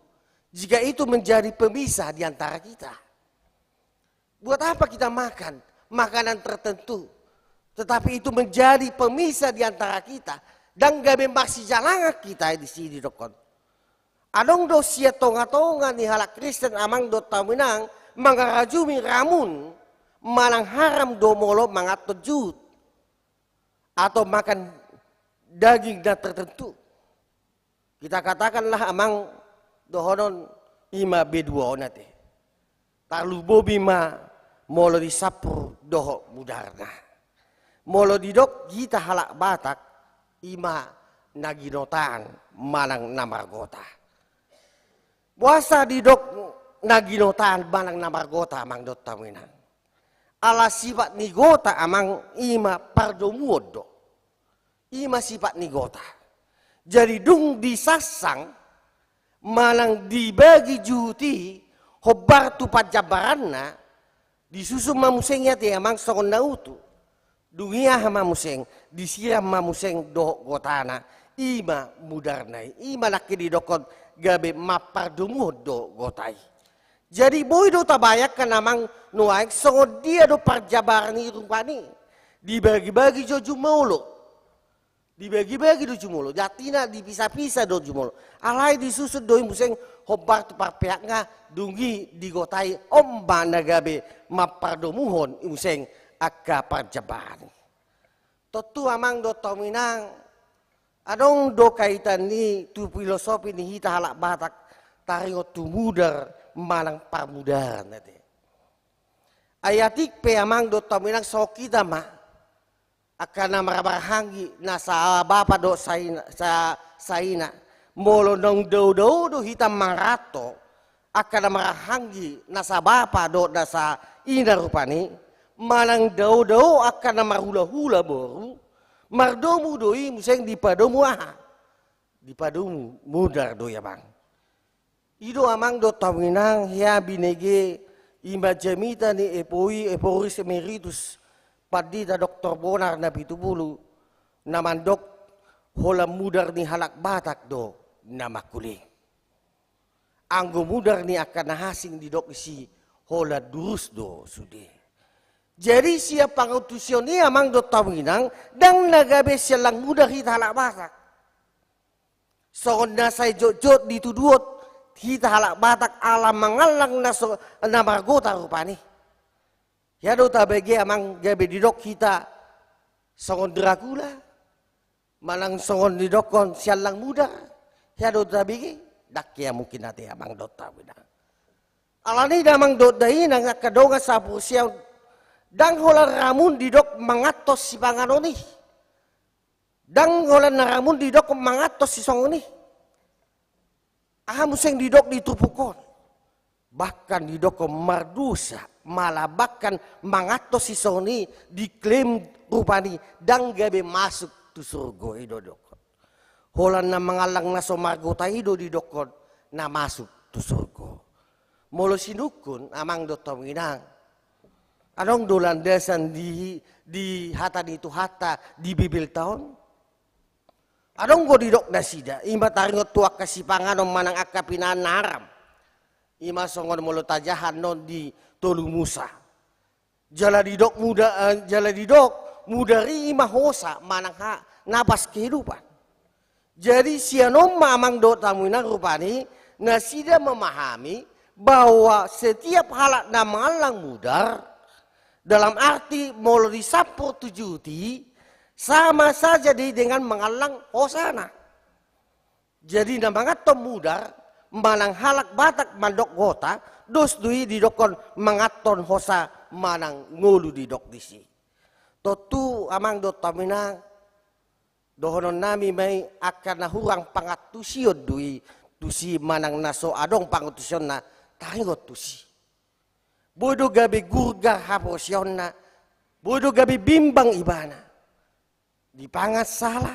jika itu menjadi pemisah di antara kita? Buat apa kita makan makanan tertentu, tetapi itu menjadi pemisah di antara kita, dan gabe masijalangan kita di sini dohot on. Adong do sian tongatonga ni halak Kristen amang dohot hamu inang mangarajumi ramun manang haram do molo manganhon juhut atau makan daging na tertentu. Kita katakanlah amang dohonon i ma B dua on ate. Tarlumobi ma molo di sampur dohot mudarna. Molo didok hita halak Batak, i ma na ginotaan manang na margota. Boasa didok na ginotaan manang na margota amang dohot hamu inang? Ala sifat ni gota amang i ma pardomuon do. I ma sifat ni gota. Jadi dung disansang manang dibagi juhut i hombar tu panjambaranna, disusun ma muse i ate amang songon na utu. Dung i aha ma muse, disiram ma muse dohot gotana, i ma mudarna i, i ma nangkin didokkon gabe mampardomuhon do gota i. Jadi boi do tabayangkan amang nuaeng songon dia do panjambaran i rupani. Dibagibagi jo jumolo. Dibagibagi do jumolo. Artina dipisapisah do jumolo. Alai disusun do i muse hombar tu parpeakna, dung i di gota i on ma na gabe mampardomuhon i muse angka panjambaran i. Tontu amang dohot hamu inang, adong do kaitan ni tu filosofi ni hita halak Batak taringot tu mudar manang parmudaran ate. Ai atik pe amang dohot hamu inang songon hita ma angka na marhahamaranggi na sabapa dohot saina, sa-, saina. Molo naung daodao do hita mangaranto angka na marhahamaranggi na sabapa dohot na saina rupani, manang daodao angka na marhulahula boru, mardomu do i muse dipadomu aha? Dipadomu mudar do i, amang. I do, amang dohot hamu inang, hea binege i ma jamita ni Epoi, Ephorus Emeritus Pandita Doktor Bonar Napitupulu, na mandok holan mudar ni halak Batak do na mangkuling. Anggo mudar ni angka na asing didok disi holan durus do sude. Jadi sian pangantusion i, amang dohot hamu inang, ndang na gabe siallang mudar hita halak Batak. Songon na sai jotjot dituduhon hita halak Batak ala mangallang na so, na margota rupani. Hea do tabege, amang, gabe didok hita songon Dracula, manang songon didokkon siallang mudar? Hea do tabege? Ndang hea mungkin ate, amang dohot hamu inang. Alani i, damang dohot dainang, angka dongan sapangkomunikasi, ndang holan ramun didok manganthon sipanganon i. Ndang holan na ramun didok manganthon sisongon i. Aha muse didok di turpuk on? Bahkan didokkon mardosa, malah bahkan manganthon sisongon i diklaim rupani ndang gabe masuk tu surgo, i do didokkon. Holan na mangallang na so margota i do didokkon na masuk tu surgo. Molo sinungkun, amang dohot hamu inang, adong do landasan di, di hata ni Tuhanta di Bibelta on? Adong do didok nasida, i ma taringot tu angka sipanganon manang angka pinahan na haram. I ma songon molo tajaha annon di Tolu Musa. Jala didok muda, eh, jala didok mudar i, i ma hosa manang ha, napas kehidupan. Jadi sian on ma, amang dohot hamu inang, rupani nasida memahami bahwa setiap halak na mangallang mudar, dalam arti molo disampur tu juhut i, sama saja do i dengan mangallang hosana. Jadi na manganthon mudar manang halak Batak mandok gota, dos do i didokkon manganthon hosa manang ngolu didok disi. Tontu, amang dohot hamu inang, dohononnami ma i, angka na hurang pangantusion do i tusi manang na so adong pangantusionna taringot tusi. Boi do gabe gurgar haporseaonna, boi do gabe bimbang ibana. Dipangan sala,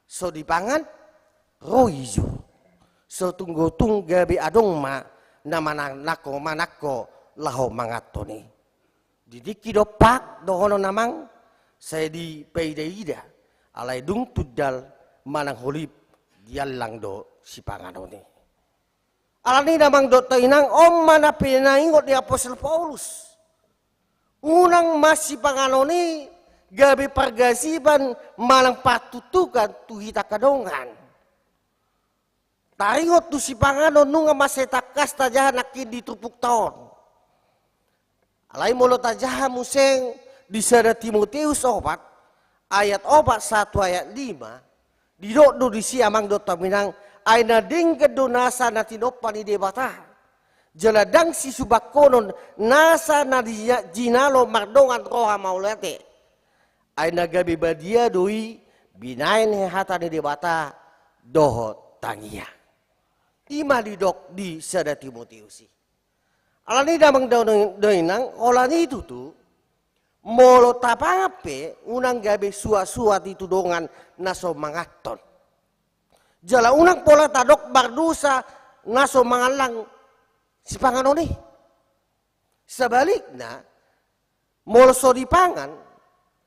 so dipangan ro ijur. So tung, tung gabe adong ma na manangko, manangko laho manganthon i. Di tingki dompak dohonon, amang, sai dipaidaida, alai dung tundal manang holip diallang do sipanganon i. Alani i, damang dohot dainang, on ma na pinaingot ni apostel Paulus. Unang ma sipanganon i gabe pargasipan manang partuktukan tu hita angka dongan. Taringot tu sipanganon nunga mansai tangkas tajaha nangkin di turpukta on. Alai molo tajaha muse di sada Timoteus opat, ayat opat sahat tu ayat lima, didok do disi, amang dohot hamu inang, ai na denggan do nasa na tinompa ni Debata. Jala ndang sisubangkonon nasa na di-, jinalo mardongan roha mauliate. Ai na gabe badia do i binahen hata ni Debata dohot tangiang. I ma didok di sada Timoteus i. Alani i, damang dohot dainang, holan i tutu, molo tapangan pe unang gabe suatsuat i tu dongan na so manganthon. Jala unang pola tadok mardosa na so mangallang sipanganon i. Sabalikna, molo so dipangan,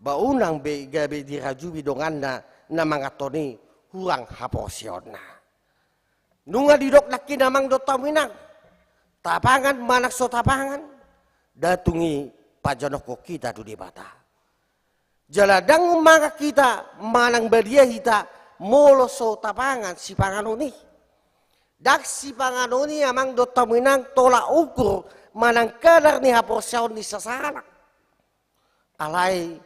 ba unang be gabe dirajumi donganna na manganthon i hurang haporseaonna. Nunga didok nangkin, amang dohot hamu inang, tapangan manang so tapangan, ndang tung i pajonokhon hita tu Debata. Jala ndang mangan hita manang badia hita molo so tapangan sipanganon i. Ndang sipanganon i, amang dohot hamu inang, tolak ukur manang kadar ni haporseaon ni sasahalak. Alai,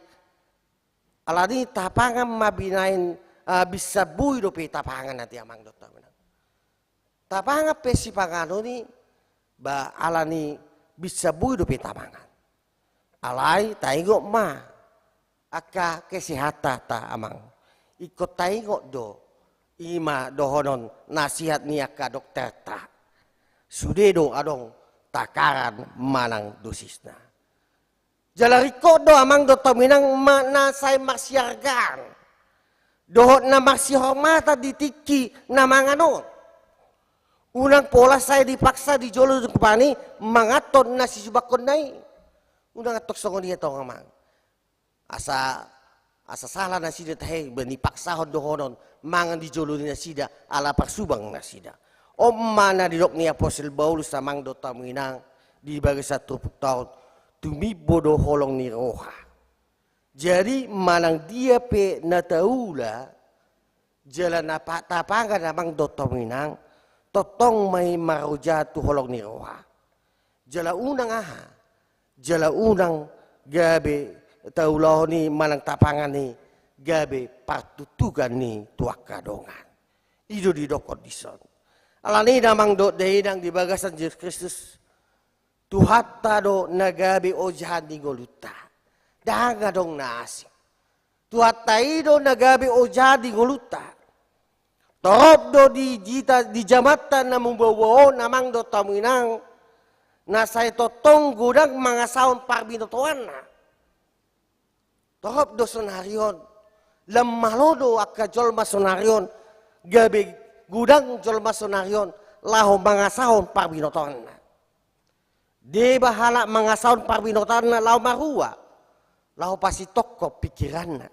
alani i tapangan ma binahen, ah, binsan bui dope tapangan ate, amang dohot hamu inang. Tapangan pe sipanganon i, ba alani binsan bui dope tapangan. Alai taingot ma angka kesehatanta, amang. Ingkon taingot do, i ma dohonon nasihat ni angka dokterta. Sude do adong takaran manang dosisna. Jala ringkot do, amang dohot hamu inang, ma-, na sai marsiargaan. dohot na marsihormatan di tingki na mangan on. Unang pola sai dipaksa di jolo ni rupani manganhon na sisumbanghonna i. Unang antong songon i antong, amang. Asa, asa sala nasida tahe, ba dipaksahon dohonon mangan di jolo ni nasida ala parsumbang nasida. On ma na didok ni apostel Paulus, amang dohot hamu inang, di bagasan turpukta on, tumimbo do holong ni roha. Jadi manang dia pe na taula, jala na pa-, tapangan, amang dohot hamu inang, tongtong ma i marojahan tu holong ni roha. Jala unang aha? Jala unang gabe taulahon i manang tapangan i gabe partuktukan ni tu angka dongan. I do didokkon dison. Alani i, amang dohot inang di bagasan Jesus Kristus, Tuhanta do na gabe ojahan ni ngolunta. Ndang adong na asing. Tuhanta i do na gabe ojahan ni ngolunta. Torop do di jita, di jamanta na mumbaombao on, amang dohot hamu inang, na sai tongtong godang mangasahon parbinotoanna. Torop do sonari on. Lam malo do angka jolma sonari on, gabe godang jolma sonari on laho mangasahon parbinotoanna. Deba halak mangasahon parbinotoanna laho marua, laho pasitongkop pikiranna.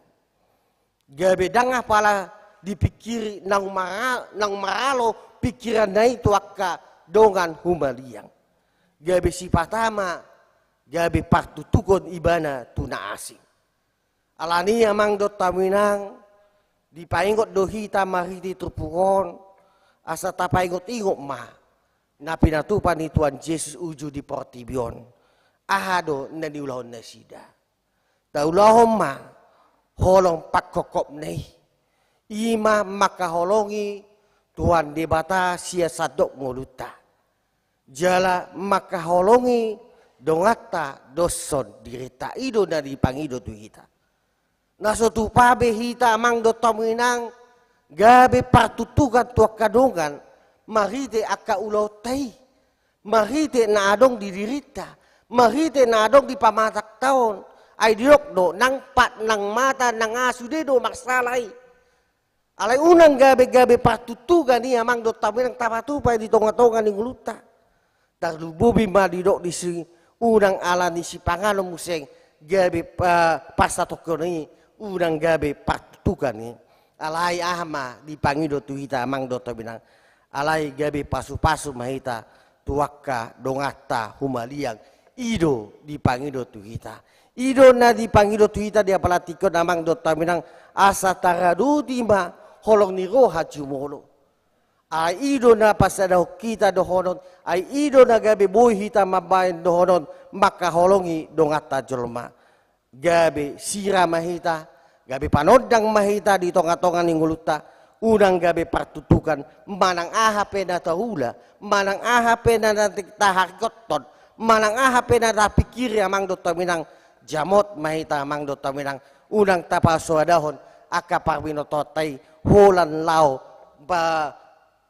Gabe ndang apala dipikiri naung mara-, naung maralo pikiranna i tu angka dongan humaliang. Gabe sipata ma gabe partuktukan ibana tu na asing. Alani i, amang dohot hamu inang, dipaingot do hita marhite turpuk on, asa tapaingot-ingot ma na pinatupa ni Tuhan Jesus uju di portibi on. Aha do na niulahon nasida? Taulahon ma holong pangkophopna i. I ma mangkaholongi Tuhan Debata sian sandok ngolunta. Jala mangkaholongi donganta doshon dirinta. I do na dipangido tu hita. Na so tupa be hita, amang dohot hamu inang, gabe partuktukan tu angka dongan marhite angka ulaonta i, marhite na adong di dirinta, marhite na adong di pamatangta on. Ai didok do, nang pat, nang mata, nang aha, sude do marsala i. Alai unang gabe-gabe partuktukan i, amang dohot hamu inang, tapatupa i di tonga-tonga ni ngolunta. Tarlumobi ma didok disi, unang ala ni sipanganon muse gabe, eh, parsatongkion i, unang gabe partuktukan i. Alai aha ma dipangido tu hita, amang dohot hamu inang? Alai gabe pasu-pasu ma hita tu angka donganta humaliang. I do dipangido tu hita. I do na dipangido tu hita di apala tingki on, amang dohot hamu inang, asa taradoti ma holong ni roha jumolo. Ai i do na pasadahon hita dohonon, ai i do na gabe boi hita mambahen dohonon mangkaholongi donganta jolma. Gabe sira ma hita, gabe panondang ma hita di tonga-tonga ni ngolunta, unang gabe partuktukan, manang aha pe na taula, manang aha pe na, na taharingothon, manang aha pe na tapingkiri, amang dohot hamu inang, jamot ma hita, amang dohot hamu inang, unang tapasoadahon angka parbinotoanta i holan laho pa-,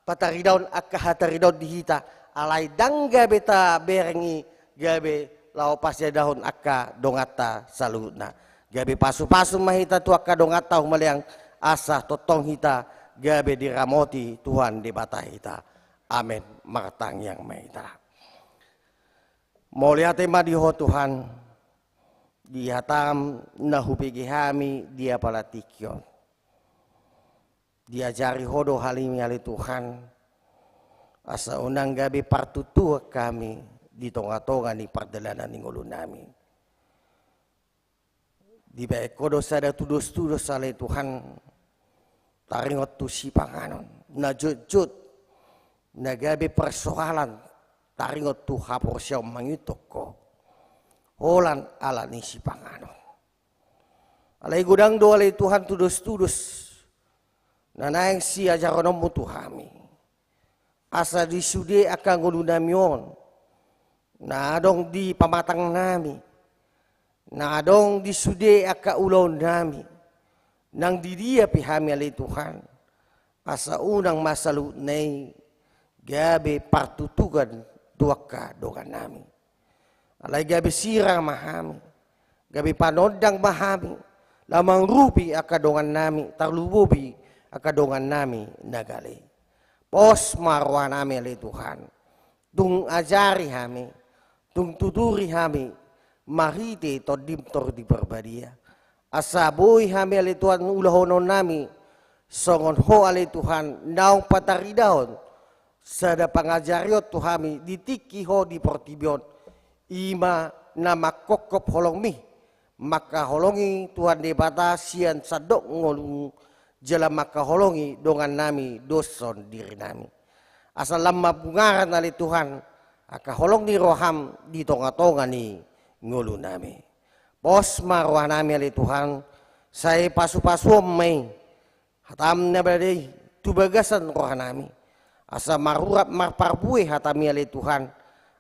pataridaon angka hataridaon di hita, alai ndang gabe tabereng i gabe laho pasiadahon angka donganta saluhutna. Gabe pasu-pasu ma hita tu angka donganta humaliang, asa tongtong hita gabe diramoti Tuhan Debata hita. Amen. Martangiang ma hita. Mauliate ma di Ho Tuhan, di hataM na hubege hami di apala tingki on. Diajari Ho do hami, ale Tuhan, asa unang gabe partuktukan hami di tonga-tonga ni pardalanan ni ngolunami. Dibahen Ho do sada tudos-tudos, ale Tuhan, taringot tu sipanganon na jotjot, na gabe parsoalan taringot tu haporseaon mangihuthon Ho, holan ala ni sipanganon. Alai godang do, ale Tuhan, tudos-tudos na naeng siajarononMu tu hami, asa di sude angka ngolunami on, na adong di pamatangnami, na adong di sude angka ulaonnami, nang di dia pe hami, ale Tuhan, asa unang ma saluhutna i gabe partuktukan tu angka dongannami. Alai gabe sira ma hami, gabe panondang ma hami, laho mangurupi angka dongannami, tarlumobi angka dongannami na gale. Pos ma rohanami ale Tuhan, tung ajari hami, tung tuturi hami, marhite Tondim Tondi Parbadia. Asa boi hami ale Tuhan ulahononnami, songon Ho ale Tuhan, naung pataridahon sada pangajarion tu hami di tingki Ho di portibi on, i ma na manghophop holongmi, mangkaholongi Tuhan Debata sian sandok ngolu jala mangkaholongi dongannami doshon dirinami. Asa lam mambungaran ale Tuhan, angka holong ni roham di tonga-tonga ni ngolunami. Pos ma rohanami ale Tuhan, sai pasu-pasuon ma i, hatam na badia i, tu bagasan rohanami. Asa marurat marparbue hatami ale Tuhan.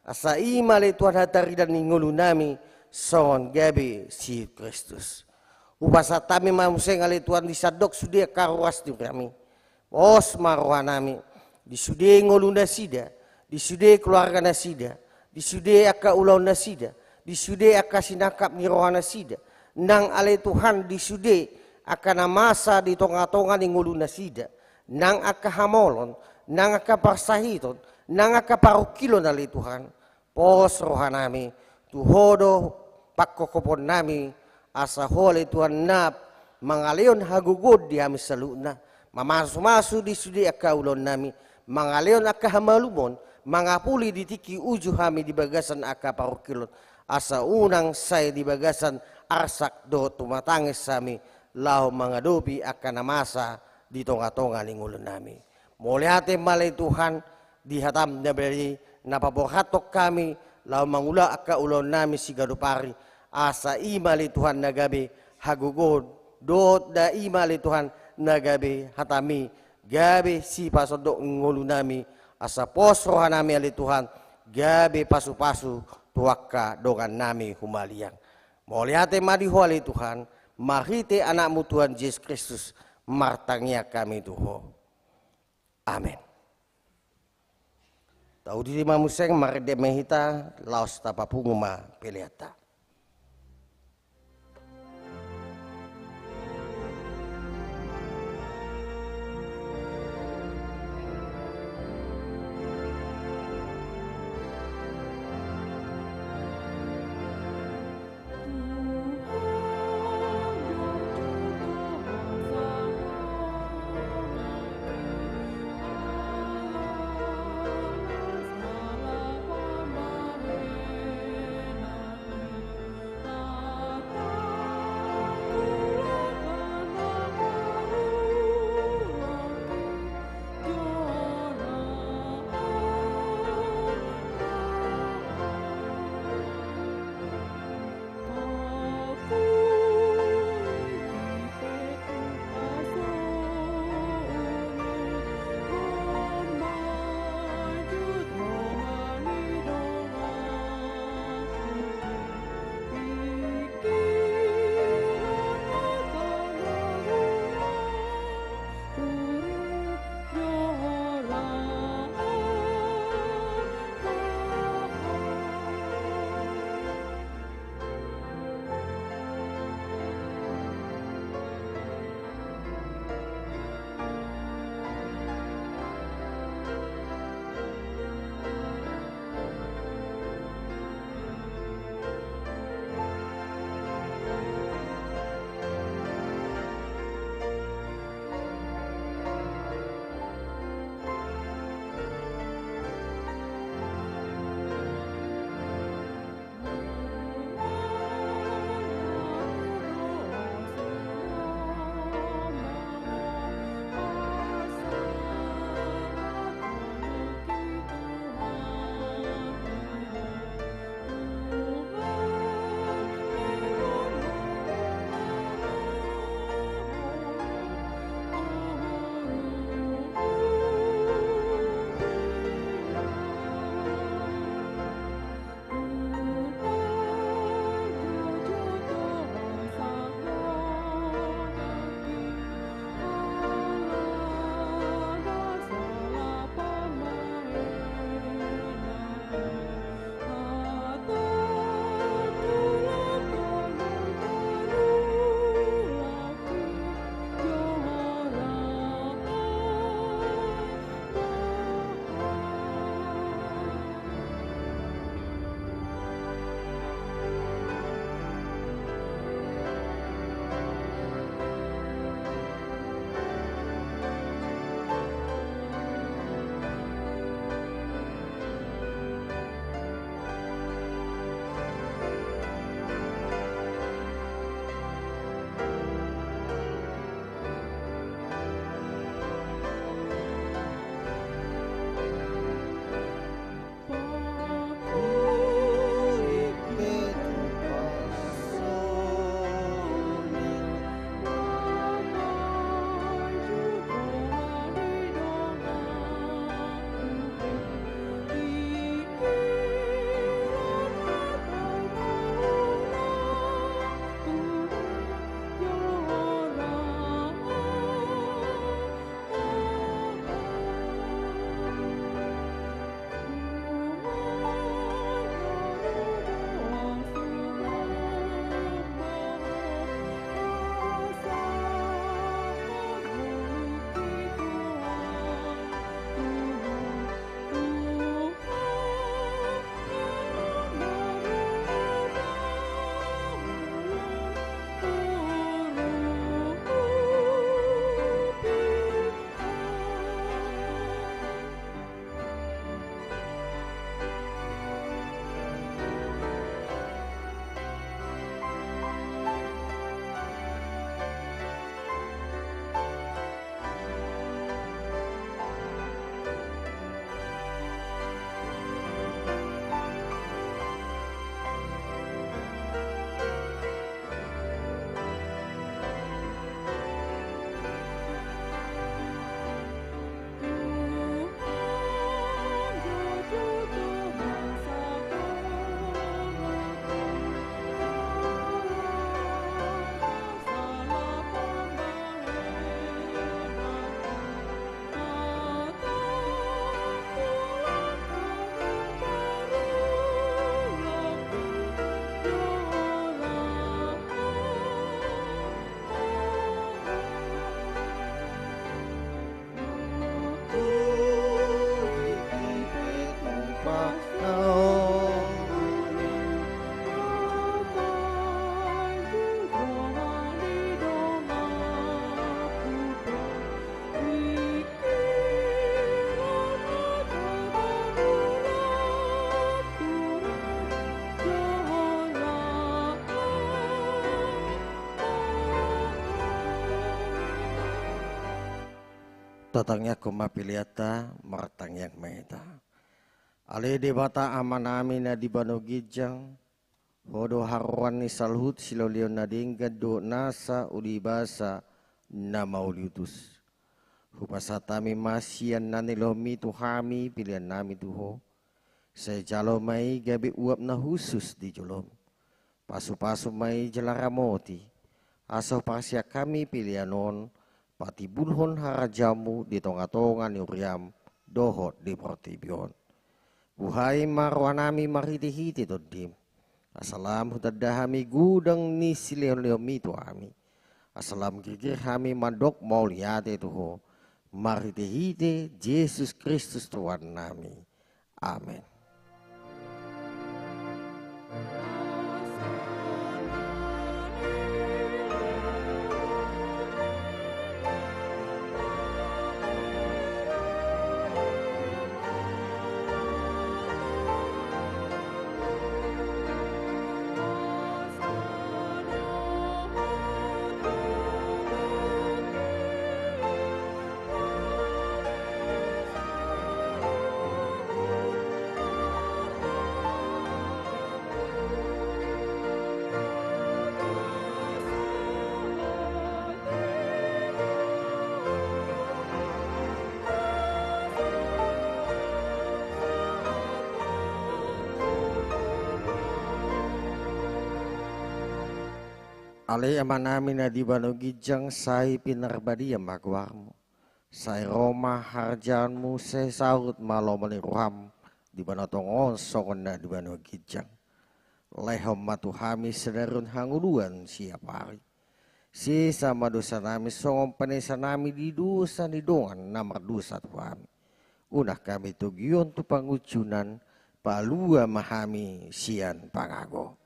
Asa i ma ale Tuhan hataridaan ni ngolunami songon gabe si Kristus. Hupasahat hami ma muse ale Tuhan di sandok sude angka ruas ni hami. Pos ma rohanami, di sude ngolunasida, di sude keluarganasida, di sude angka ulaonnasida, di sude angka sinangkap ni rohanasida, nang ale Tuhan di sude angka na masa di tonga-tonga ni ngolunasida, nang angka hamolon, nang angka parsahiton, nang angka parungkilon ale Tuhan. Pos rohanami, tu Ho do panghophoponnami, asa Ho ale Tuhan na mangalehon hagogoon di hami saluhutna, mamasu-masu di sude angka ulaonnami, mangalehon angka hamalumon, mangapuli di tingki uju hami di bagasan angka parungkilon, asa unang sai di bagasan arsak dohot tumatangis hami, laho mangadopi angka na masa di tonga-tonga ni ngolunami. Mauliate ma ale Tuhan, di hatam na badia i na paborhathon hami, laho mangula angka ulaonnami siganup ari, asa i ma ale Tuhan na gabe hagogoon, dohot da i ma ale Tuhan na gabe hatami, gabe sipasondok ngolunami, asa pos rohanami ale Tuhan, gabe pasu-pasu tu angka dongannami humaliang. Mauliate ma di Ho ale Tuhan, marhite Anakmu Tuhan Jesus Kristus, martangiang hami tu Ho. Amen. Taudi ma muse, marende ma hita, laos tapapungu ma peleanta. Tatangiangkon ma peleanta, martangiang ma hita. Ale Debata Amanami na di banua ginjang, Ho do haroroan ni saluhut silehonlehon na denggan dohot nasa uli basa na mauliutus. Hupasahat hami ma sian na nilehonMi tu hami peleannami tu Ho. Sai jalo ma i gabe uap na hushus di joloM. Pasupasu ma i jala ramoti, asa huparsiak hami pelean on patimbulhon harajaonMu di tongatonga ni huriaM dohot di portibi on. Buhai ma rohanami marhitehite TondiM, asa lam hutanda hami godang ni silehonlehonMi tu hami, asa lam girgir hami mandok mauliate tu Ho, marhitehite Jesus Kristus Tuhannami. Amen. Ale Amanami na di banua ginjang, sai pinarbadia ma goarMu. Sai ro ma harajaonMu, sai saut ma lomo ni rohaM di banua tonga on songon na di banua ginjang. Lehon ma tu hami sadari on hangoluan siapari. Sesa ma dosanami songon panesanami di dosa ni dongan na mardosa tu hami. Unang hami togihon tu pangunjunan, palua ma hami sian pangago.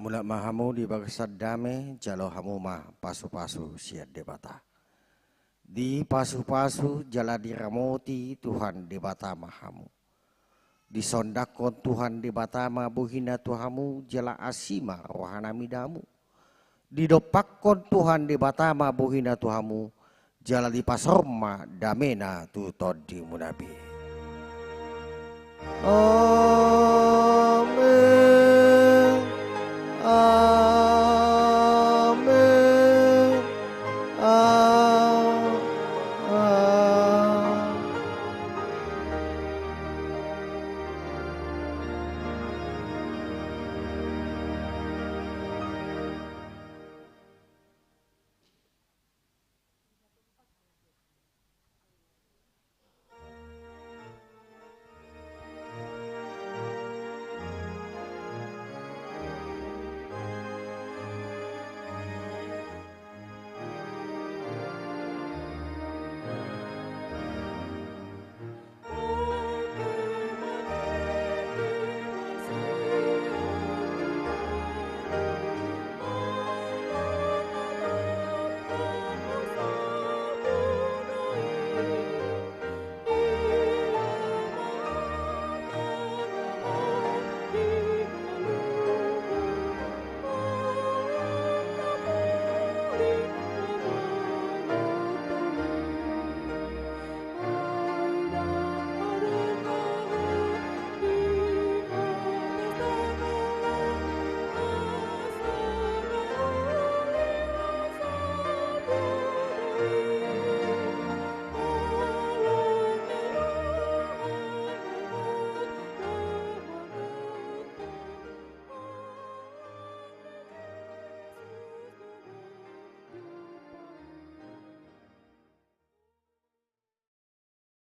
Mulak ma hamu di bagasan dame, jalo hamu ma pasupasu sian Debata. Dipasupasu jala diramoti Tuhan Debata ma hamu. Disondangkon Tuhan Debata ma bohiNa tu hamu, jala asi ma rohaNa mida hamu. Didompakkon Tuhan Debata ma bohiNa tu hamu, jala dipasaor ma dameNa tu tondimuna be. Amen.